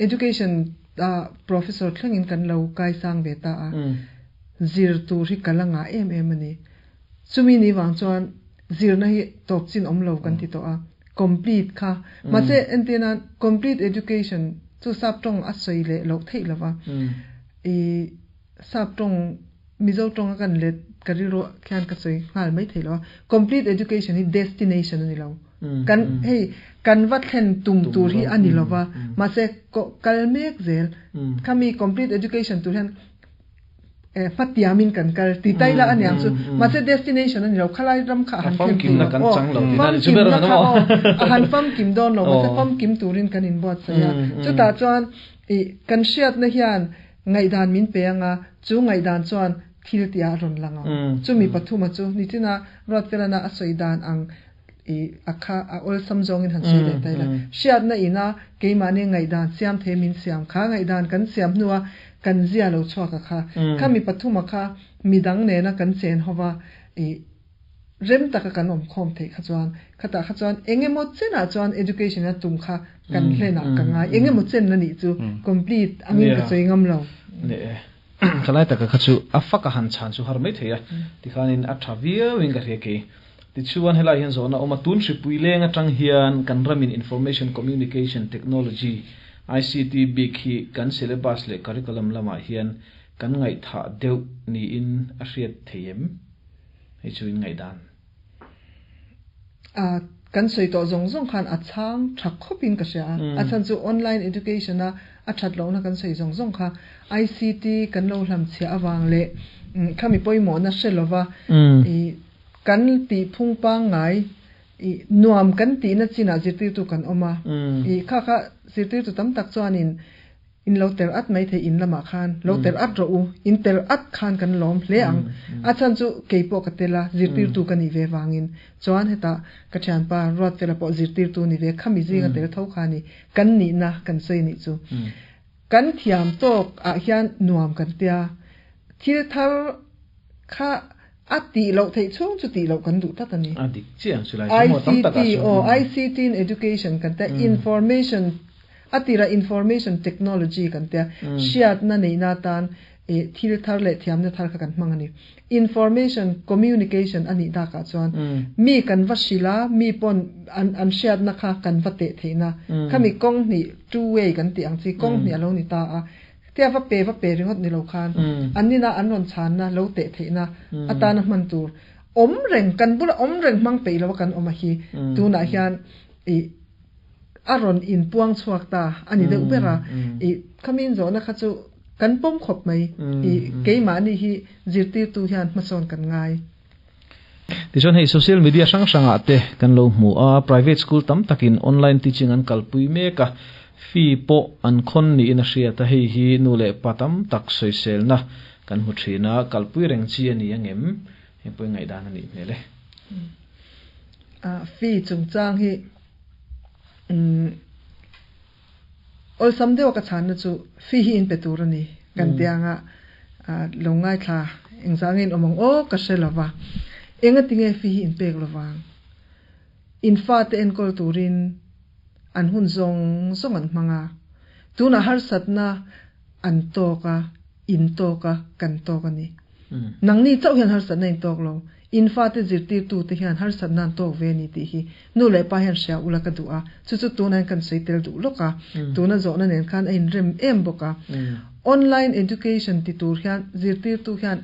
Education ah professor thlengin kan lo kai sang ve ta a, zir tur hi ka la ngah em em a ni. Chumi ni vang chuan zirna hi tawp chin awm lo kan ti tawh a, complete kha. Mahse entir nan complete education chu sap tawng a sawi leh loh theih lo va, i sap tawng. Mizo tonga kan let kariro khian ka soi ngal mai theilo complete education hi destination ani lo kan hei kan va thlen tum tur hi ani lova ma se kal mek zel khami complete education tur hian patiamin kan kal ti tai la anyang chu ma se destination ani lo khalai ram kha han
fam kim na kan chang lo ti na chu ber na mo
han fam kim don lo ma se fam kim turin kan in bot saya chu ta chuan i kan hriat na hian ngai dan min pe anga chu ngai dan chuan thil tia ron langa chu mi pathuma chu nichina rot felana a soidan ang i akha a ol samjong in han sui le tai la hriat na ina keima ne ngai dan siam the min siam kha ngai dan kan siam nuwa kan zia lo chhuak kha kha mi pathuma kha midang ne na kan chen howa i rem taka kan om khom thei kha chuan khata kha chuan engemaw chena chuan education na tum kha kan hlena ka ngai engemaw chen na ni chu complete angin ka choingam lo
ne khalai taka kha chu afaka han chan chu har mai theia ti khanin a thaviau in ka hre ke ti chuan helai hian zona oma tun hri puileng atang hian kan ramin information communication technology ICT big hi kan syllabus le curriculum lama hian kan ngai tha deuh ni in a hriat theiem hei chu in ngai dan
a kan soi to zong zong khan a chang thak khopin ka sha a chan chu online education a a that lo na kan soi zong zong kha ICT kan lo hlam chhia awang le khami poimo na hrelova i kan ti phung pa ngai i nuam kan ti na china zirtir tu kan oma i kha kha zirtir tu tam tak chuan in in lo ter at mai the in lama khan lo ter at ro u in ter at khan kan lom hle ang a chan chu keipo ka tela zirtir tu kan i ve wangin chuan heta ka thian pa rot fela po zirtir tu ni ve khami zinga tel tho khani kan ni na kan sei ni chu kan thiam tok a hian nuam kan tia thil thar kha a ti lo thei chung chu ti lo kan du ta ta ni
a dik chiang chu lai mo tam tak
a o ICT in education kan ta information atira information technology kan te hriat na nei na tan e thil thar le thiam na thar kha kan hmangani information communication ani da ka chuan mi kan va shila mi pon an an hriat na kha kan va te theina khami kong ni two way kan ti ang chi kong ni alo ni ta a tia va pe ringot ni lo khan anni na an ron chan na lo te theina atana man tur om reng kan bula om reng mang pe lo kan oma hi tuna hian e aron in puang chuak ta ani deuh bera i khamin zo na kha chu kan pom khop mai i keima ni hi zirtir tu hian hmasawn kan ngai
ti chuan hei social media hrang hranga te kan lo hmu a private school tam takin online teaching an kalpui meka fee po an khon ni in a hriata hei hi nu le patam tak soisel na kan hmu thina kalpui reng chi ani angem hei poi ngai dan ani hmele
a fee chungchang hi ol samdeo ka chan na chu fi hi in petur ani kan tianga longai thla engzangin omong o ka shelova enga tinge fi hi in pek lowang in fa te en kol turin an hun zong zong an manga tuna har satna an toka in toka kan toka ni nangni chau hian har satna in tok lo in fa te zirtir tu te hian har satna tok ve ni ti hi nu le pa hian hria ula ka du a chu chu tuna kan seitel du loka tuna zo na nen khan a in rem em boka online education ti tur hian zirtir tu hian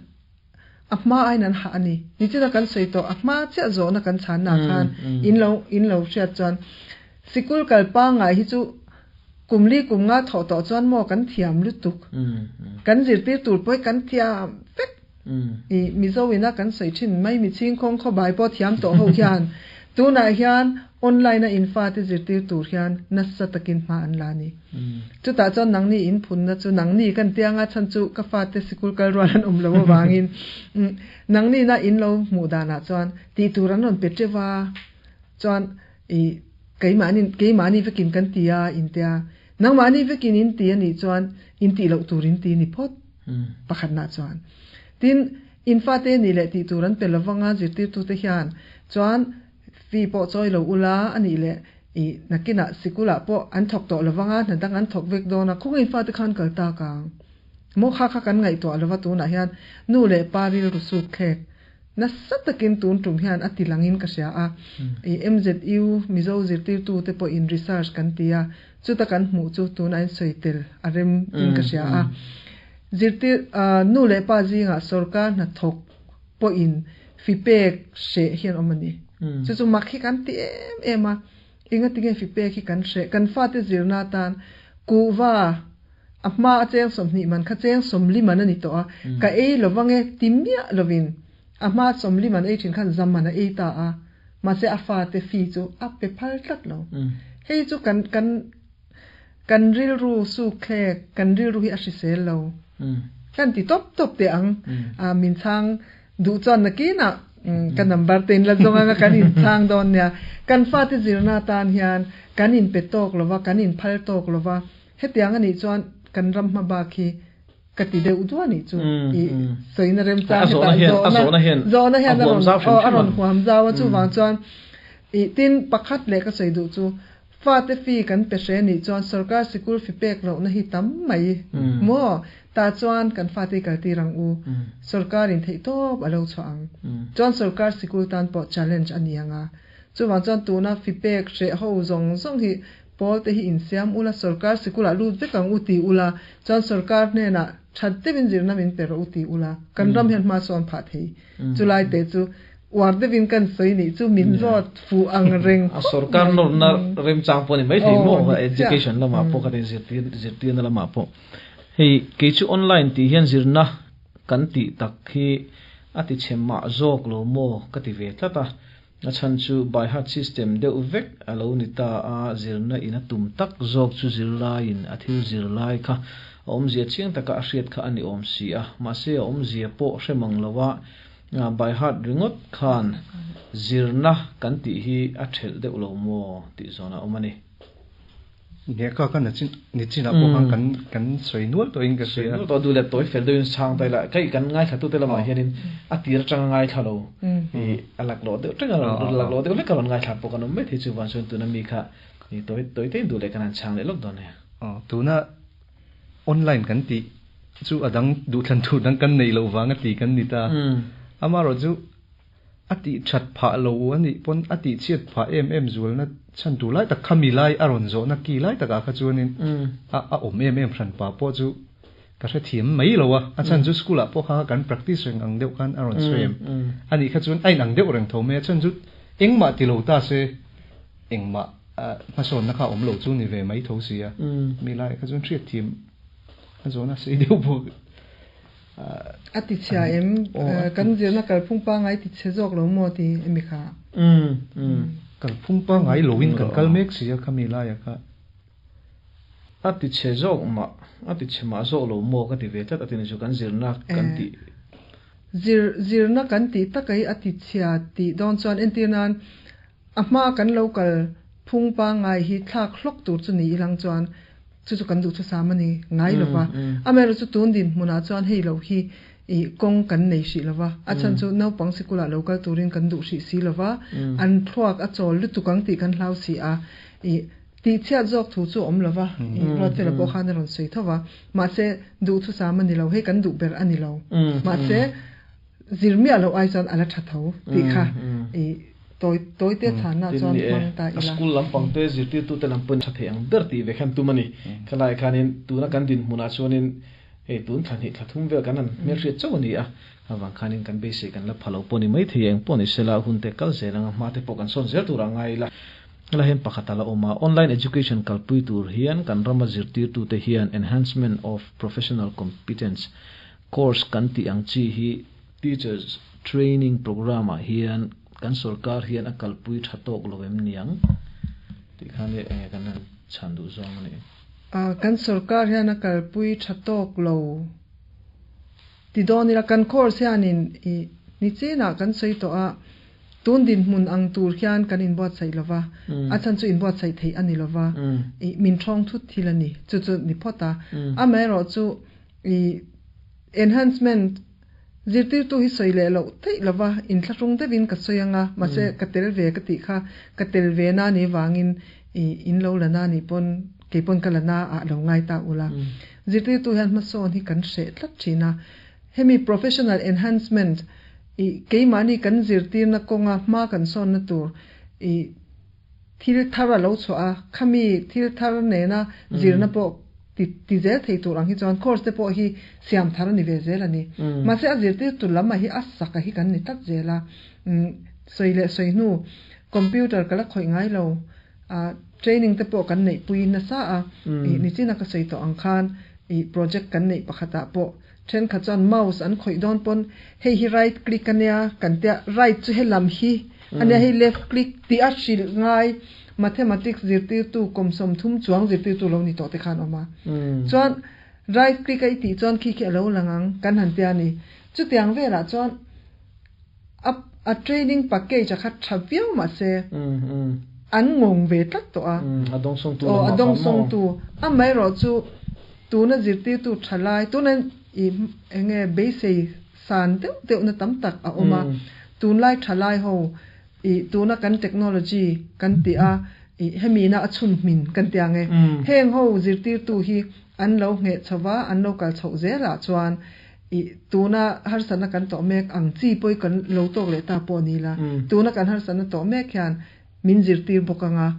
ahma ain an ha ani ni china kan seito ahma cha zo na kan chan na khan in lo hria chuan sikul kalpa ngai hi chu kumli kumnga tho to chuan mo kan thiam lutuk kan zirtir tur poi kan thiam vek i mizo ina kan sei thin mai mi ching khong kho bai po thiam to ho hian tuna hian online na infa te zirtir tur hian na sa takin ma an la ni chu ta chuan nangni in phun na chu nangni kan tianga chan chu ka fa te sikul kal ruan an um lo wangin nangni na in lo mu dana chuan ti tur an ron pe chewa chuan i keimani vekin kan tia in tia nangmani vekin in ti ani chuan in ti lo turin ti ni phot pakhat na chuan tin in fa te ni le ti turan pe lawanga zirtir tu te hian chuan fi po choi lo ula ani le i nakina sikula po an thok to lawanga na dang an thok vek dona khung in fa te khan kal ta kang mo kha kha kan ngai to lawa tu na hian nu le paril ru su khek na satakin tun tum hian atilangin ka sia a i MZU Mizo zirtir tu te po in research kan tia chuta kan hmu chu tun ain soitel arem in ka sia a Zirtir nu leh pa zingah sorkar hnathawk pawhin fi pek hreh hian awm a ni. Chu chu mak hi kan ti em em a, engatinge fi pek hi kan hreh? Kan fate zirna atan kuhva a hma a cheng 20 man kha cheng 40 man a ni tawh a, ka ei lovange ti miah lovin a hma 40 man ei thin khan zam man a ei ta a, mahse a fate fi chu a pe phal tlat lo. Hei chu kan kan kan rilru suk thlek, kan rilru hi a hrisel lo. Kan ti tawp tawp teh ang. Min chhang duh chuan nakinah ka number te in la zawng anga kan in chhang dawn nia. Kan fate zirna atan hian kan in pe tawk lova, kan in phal tawk lova. Hetiang anih chuan kan ram hma bak hi ka ti deuh duah anih chu. I sawina remchang hetah zawhna zawhna hian a rawn a rawn huam zau a, chuvang chuan i tin pakhat leh ka sawi duh chu Fate fee kan pe hre nih chuan sorkar sikul fi pek lohna hi tam mai maw? Tah chuan kan fate hi kaltir ang u. Sorkarin theihtawp a lo chhuah ang. Chuan sorkar sikul tan pawh challenge a ni ang a. Chuvang chuan tuna fi pek hreh ho zawng zawng hi pawl te hi insiam ula sorkar sikulah lut vek ang u ti ula, chuan sorkar hnenah that deuhin zirna min pe rawh u ti ula, kan ram hian hma sawn phah thei. Chulai te chu uar deuhin kan sawi nih chu min zawt fuh ang reng
khawp mai. Sorkar nawrhna remchang pawh a ni maithei maw education lamah pawh khatin zirtir zirtirna lamah pawh. Hei kei chu online tih hian zirna kan tih tak hi a ti chhe mah zawk lo maw ka ti ve tlat a. A chhan chu by heart system deuh vek a lo ni ta a, zirna in a tum tak zawk chu zirlaiin a thil zirlai kha a awmzia chiang taka a hriat kha a ni awm si a, mahse a awmzia pawh hre mang lo a, by heart ringawt khan zirna kan tih hi a thelh deuh lo maw tih zawn a awm a ni.
Nge ka ka nachin nichinah pawh khan kan kan sawi nual tawhin ka hria.
Sawi nual tawh duh leh tawi fel deuhin chhang ta ila kai kan ngaithla tute lamah hianin a tir atanga ngaithla lo i a laklawh deuh teng a rawn laklawh deuh hlek a rawn ngaithla pawh kan awm mai thei chuvang chuan tuna mi kha i tawi tawi tein duh leh kan han chhang leh lawk dawn nia.
Aw tuna online kan tih chu a dang duhthlan tur dang kan neih loh vanga ti kan ni ta. Amaherawh chu A tih that phah lo a nih pawn a tih chhiat phah em em zualna chhan tur lai tak khami lai a rawn zawhna ki lai takah kha chuanin a a awm em em hran pa pawh chu ka hrethiam mai lo a, a chhan chu school ah pawh kha kan practice reng ang deuh khan a rawn sawi em a nih kha chuan a inang deuh reng tho mai a chhan chu engmah ti lo ta se engmah hmasawnna kha awm lo chu ni ve mai tho si a, mi laiah kha chuan hriatthiam a zawhna sei deuh bawk.
A ti chhia em? Kan zirna kalphung pangngai ti chhe zawk lo maw ti emi kha?
Kalphung pangngai loin kan kal mek si a khami laia kha.
A ti chhe zawk mah, a ti chhe mah zawk lo maw ka ti ve tlat a ti ni chu kan zirna kan tih.
Zir, zirna kan tih takai a ti chhia tih dawn chuan entir nan A hma kan lo kal phung pangngai hi thlak hlawk tur chu ni ilang chuan chu chu kan duh thusam a ni ngai lo va. Amaherawh chu tun dinhmunah chuan hei lo hi ih kawng kan nei hrih lo va. A chhan chu naupang sikulah lo kal turin kan duh hrih si lo va, an thluak a chawl lutuk ang tih kan hlau si a. Ih tihchhiat zawk thu chu a awm lo va, ih Ruatfela pawh khan a rawn sawi tho va. Mahse duh thusam a ni lo, hei kan duh ber a ni lo. Mahse zir miah loh ai chuan a la tha tho tih kha ih tawi tawi te chhanna chuan hmang ta ila.
A school lampang te zirtirtute lam pawhin tha thei ang ber tih ve khan tum a ni. Khalai khanin tuna kan dinhmunah chuanin hei tun thla hnih thla thum vel kan han hmelhriat chauh a ni a, avang khanin kan beisei kan la pha lo pawh ni mai thei eng pawh ni sela hun te kal zel anga hma te pawh kan sawn zel turah ngai ila. Helai hian pakhat a la awm a, online education kalpui tur hian kan rama zirtirtute hian enhancement of professional competence Course kan tih ang chi hi Teachers Training Programme ah hian kan sorkar hian a kalpui tha tawk lo em niang tih khan enge kan han chhan duh zawng a ni.
Kan sorkar hian a kalpui tha tawk lo ti dawn ila kan course hianin i ni chinah kan sawi tawh a, tun dinhmun ang tur hian kan inbuatsaih lo va, a chhan chu inbuatsaih theih a ni lo va, i min thawng thut thil a ni, chu chu ni phawt a. Amaherawh chu I enhancement zirtirtu hi sawi leh loh theih lova inthlahrung deuhin ka sawi anga, mahse ka tel ve ka tih kha ka tel ve na ni vangin i in lo la na nih pawn kei pawn ka la na ah lo ngai ta ula. Zirtirtu hian hmasawn hi kan hreh tlat thin a, hemi professional enhancement i keimahni kan zirtirna kawnga hma kan sawnna tur i thil thar a lo chhuah a, khami thil thar nena zirna pawh. Ti ti zel thei tur ang hi chuan course te pawh hi siam thar a ni ve zel a ni. Mahse a zirtirtu lam ah hi a sak a hi kan ni tlat zel a. Umm sawi leh sawi hnu computer ka la khawih ngai lo a training te pawh kan neih pui nasa a. Ih nichina ka sawi tawh ang khan ih project kan neih pakhat ah pawh thenkhat chuan mouse an khawih dawn pawn hei hi right click a nia kan tia right chu helam hi a nia hei left click tih a hrilh ngai. Mathematics zirtirtu kum 30 chuang zirtirtu lo ni tawh te khan awm a. Chuan right click a i tih chuan khi khi a lo lang ang kan han tia ni. Chutiang velah chuan a a training package a kha tha viau mahse an ngawng ve tlat tawh a.
A dawngsawngtu
Aw a
lamah khan maw?
dawngsawngtu. Amaherawh chu tuna zirtirtu tha lai tuna i enge beisei san deuh deuhna tam tak a awm a. Tunlai tha lai ho I tuna kan technology kan tih a, i hemi na a chhun hmin kan tih ang e. Heng ho zirtirtu hi an lo ngheh chho va, an lo kal chhoh zelah chuan i tuna harsatna kan tawh mek ang chi pawh i kan lo tawk leh ta pawh ni la, tuna kan harsatna tawh mek hian min zirtir bawk ang a,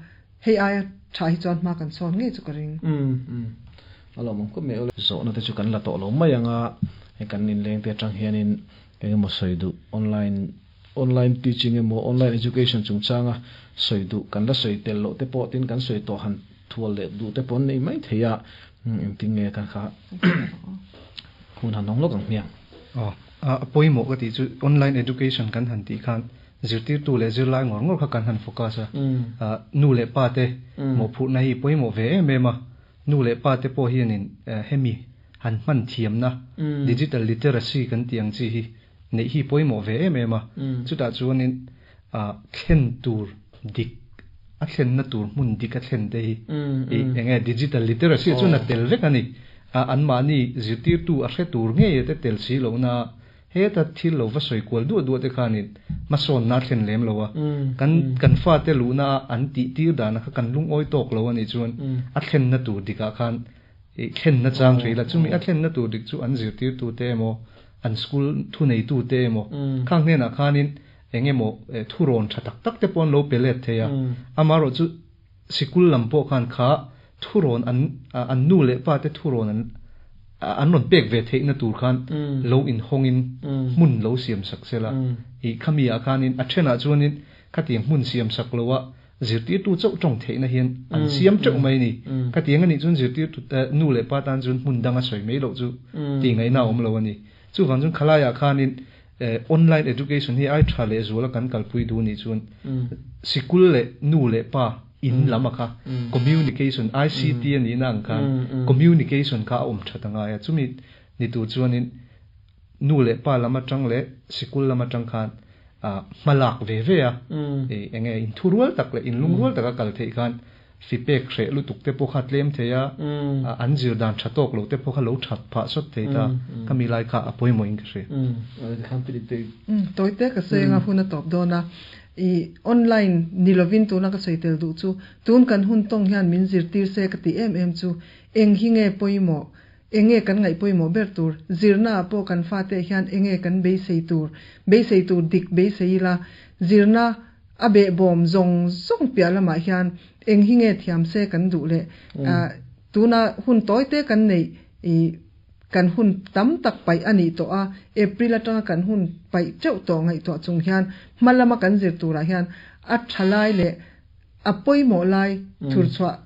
hei aia tha hi chuan hma kan sawn ngei chu ka ring.
A lawmawm khawp mai. Zawhna te chu kan la tawh lo mai ang a, hei kan inleng te atang hianin engemaw sawi duh online Online teaching emaw online education chungchanga sawi duh kan la sawi tel loh te pawh tin kan sawi tawh han thual leh duh te pawh an nei mai thei a, engtin nge kan kha hun han hawng lawk ang hmiang.
Aw, a pawimawh ka tih chu online education kan han tih khan zirtirtu leh zirlai ngawr ngawr kha kan han focus a, nu leh pa te mawhphurhna hi pawimawh ve em em a, nu leh pa te pawh hianin hemi han hman thiamna digital literacy kan tih ang chi hi neih hi pawimawh ve em em a, chutah chuanin thlen tur dik, a thlenna tur hmun dik a thlen te hi i eng nge digital literacy chuan a tel vek a ni. Anmahni zirtirtu a hre tur ngei te tel si lohna heta thil lo va sawi kual duah duah te khanin hmasawnna a thlen lem lo a, kan kan fate luhna a an tih tir dana kha kan lungawi tawk lo a nih chuan a thlenna tur dikah khan I thlenna chang hrih la, chumi a thlenna tur dik chu an zirtirtute emaw, an school thuneitute emaw, khang hnenah khanin eng emaw thurawn tha tak tak te pawh an lo pe let thei a. Amaherawh chu sikul lam pawh khan kha thurawn an an nu leh pa te thurawn an an rawn pek ve theihna tur khan lo inhawngin hmun lo siam sak se la. I khami ah khanin a thenah chuanin khatiang hmun siam sak loa Zirtirtu chauh tawng theihna hian an siam teuh mai a ni. Ka ti ang a nih chuan zirtirtu nu leh pa tan chuan hmun danga sawi mai loh chu tih ngaihna a awm lo a ni. Chuvang chuan khalaiah khanin online education hi ai tha leh zuala kan kalpui duh nih chuan sikul leh nu leh pa in lam a kha communication ICT a nihna ang khan communication kha a awm that a ngai a. Chumi ni tur chuanin nu leh pa lam atang leh sikul lam atang khan hma lak ve ve a, eng nge inthurual tak leh inlungrual taka kal theih khan fipek hreh lutuk te pawh kha tlem thei a, an zir dan tha tawk lo te pawh kha lo that phah sawt thei ta, khami lai kha a pawimawh in ka hria.
Tawite ka sawi anga hun a tawp dawn a, i online ni lovin tuna ka sawi tel duh chu tun kan hun tawng hian min zirtir se ka tih em em chu eng hi nge pawimawh Enge kan ngaih pawimawh ber tur? Zirna ah pawh kan fate hian enge kan beisei tur? Beisei tur dik beisei ila, zirna a behbawm zawng zawng piah lamah hian eng hi nge thiam se kan duh le? Tuna hun tawi te kan neih i kan hun tam tak paih a nih tawh a, April atanga kan hun paih teuh tawh ngaihtuah chung hian hma lama kan zir turah hian a tha lai leh a pawimawh lai thurchhuah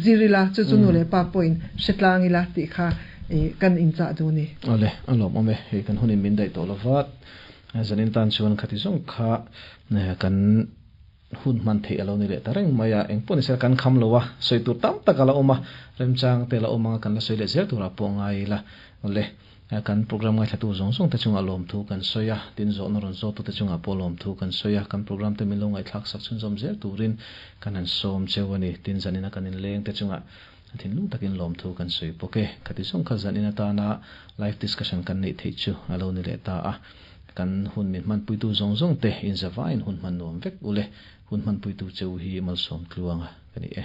Zir ila, chu chu nu leh pa pawhin hre tlang ila tih kha kan inchah duh a ni.
Awle, a lawmawm e, hei kan hunin min daih tawh lova, zanin tan chuan khati zawng kha kan hun hman theih a lo ni leh ta reng mai a, eng pawh ni sela kan kham lo a, sawi tur tam tak a la awm a, remchang te la awm anga kan la sawi leh zel turah pawh ngai ila, awle. Kan program ngaithlatu zawng zawng te chungah lawmthu kan sawi a, tin zawhna rawn zawttu te chungah pawh lawmthu kan sawi a, kan program te min lo ngaihthlak sak chhunzawm zel turin kan han sawm cheu a ni. Tin zanina kan inleng te chungah thinlung takin lawmthu kan sawi bawk e. Khati zawng kha zanin atana live discussion kan neih theih chu a lo ni leh ta a. Kan hun min hmanpuitu zawng zawng te inzavain hun hman nuam vek ule. Hun hmanpuitu cheu hi malsawm tluanga ka ni e.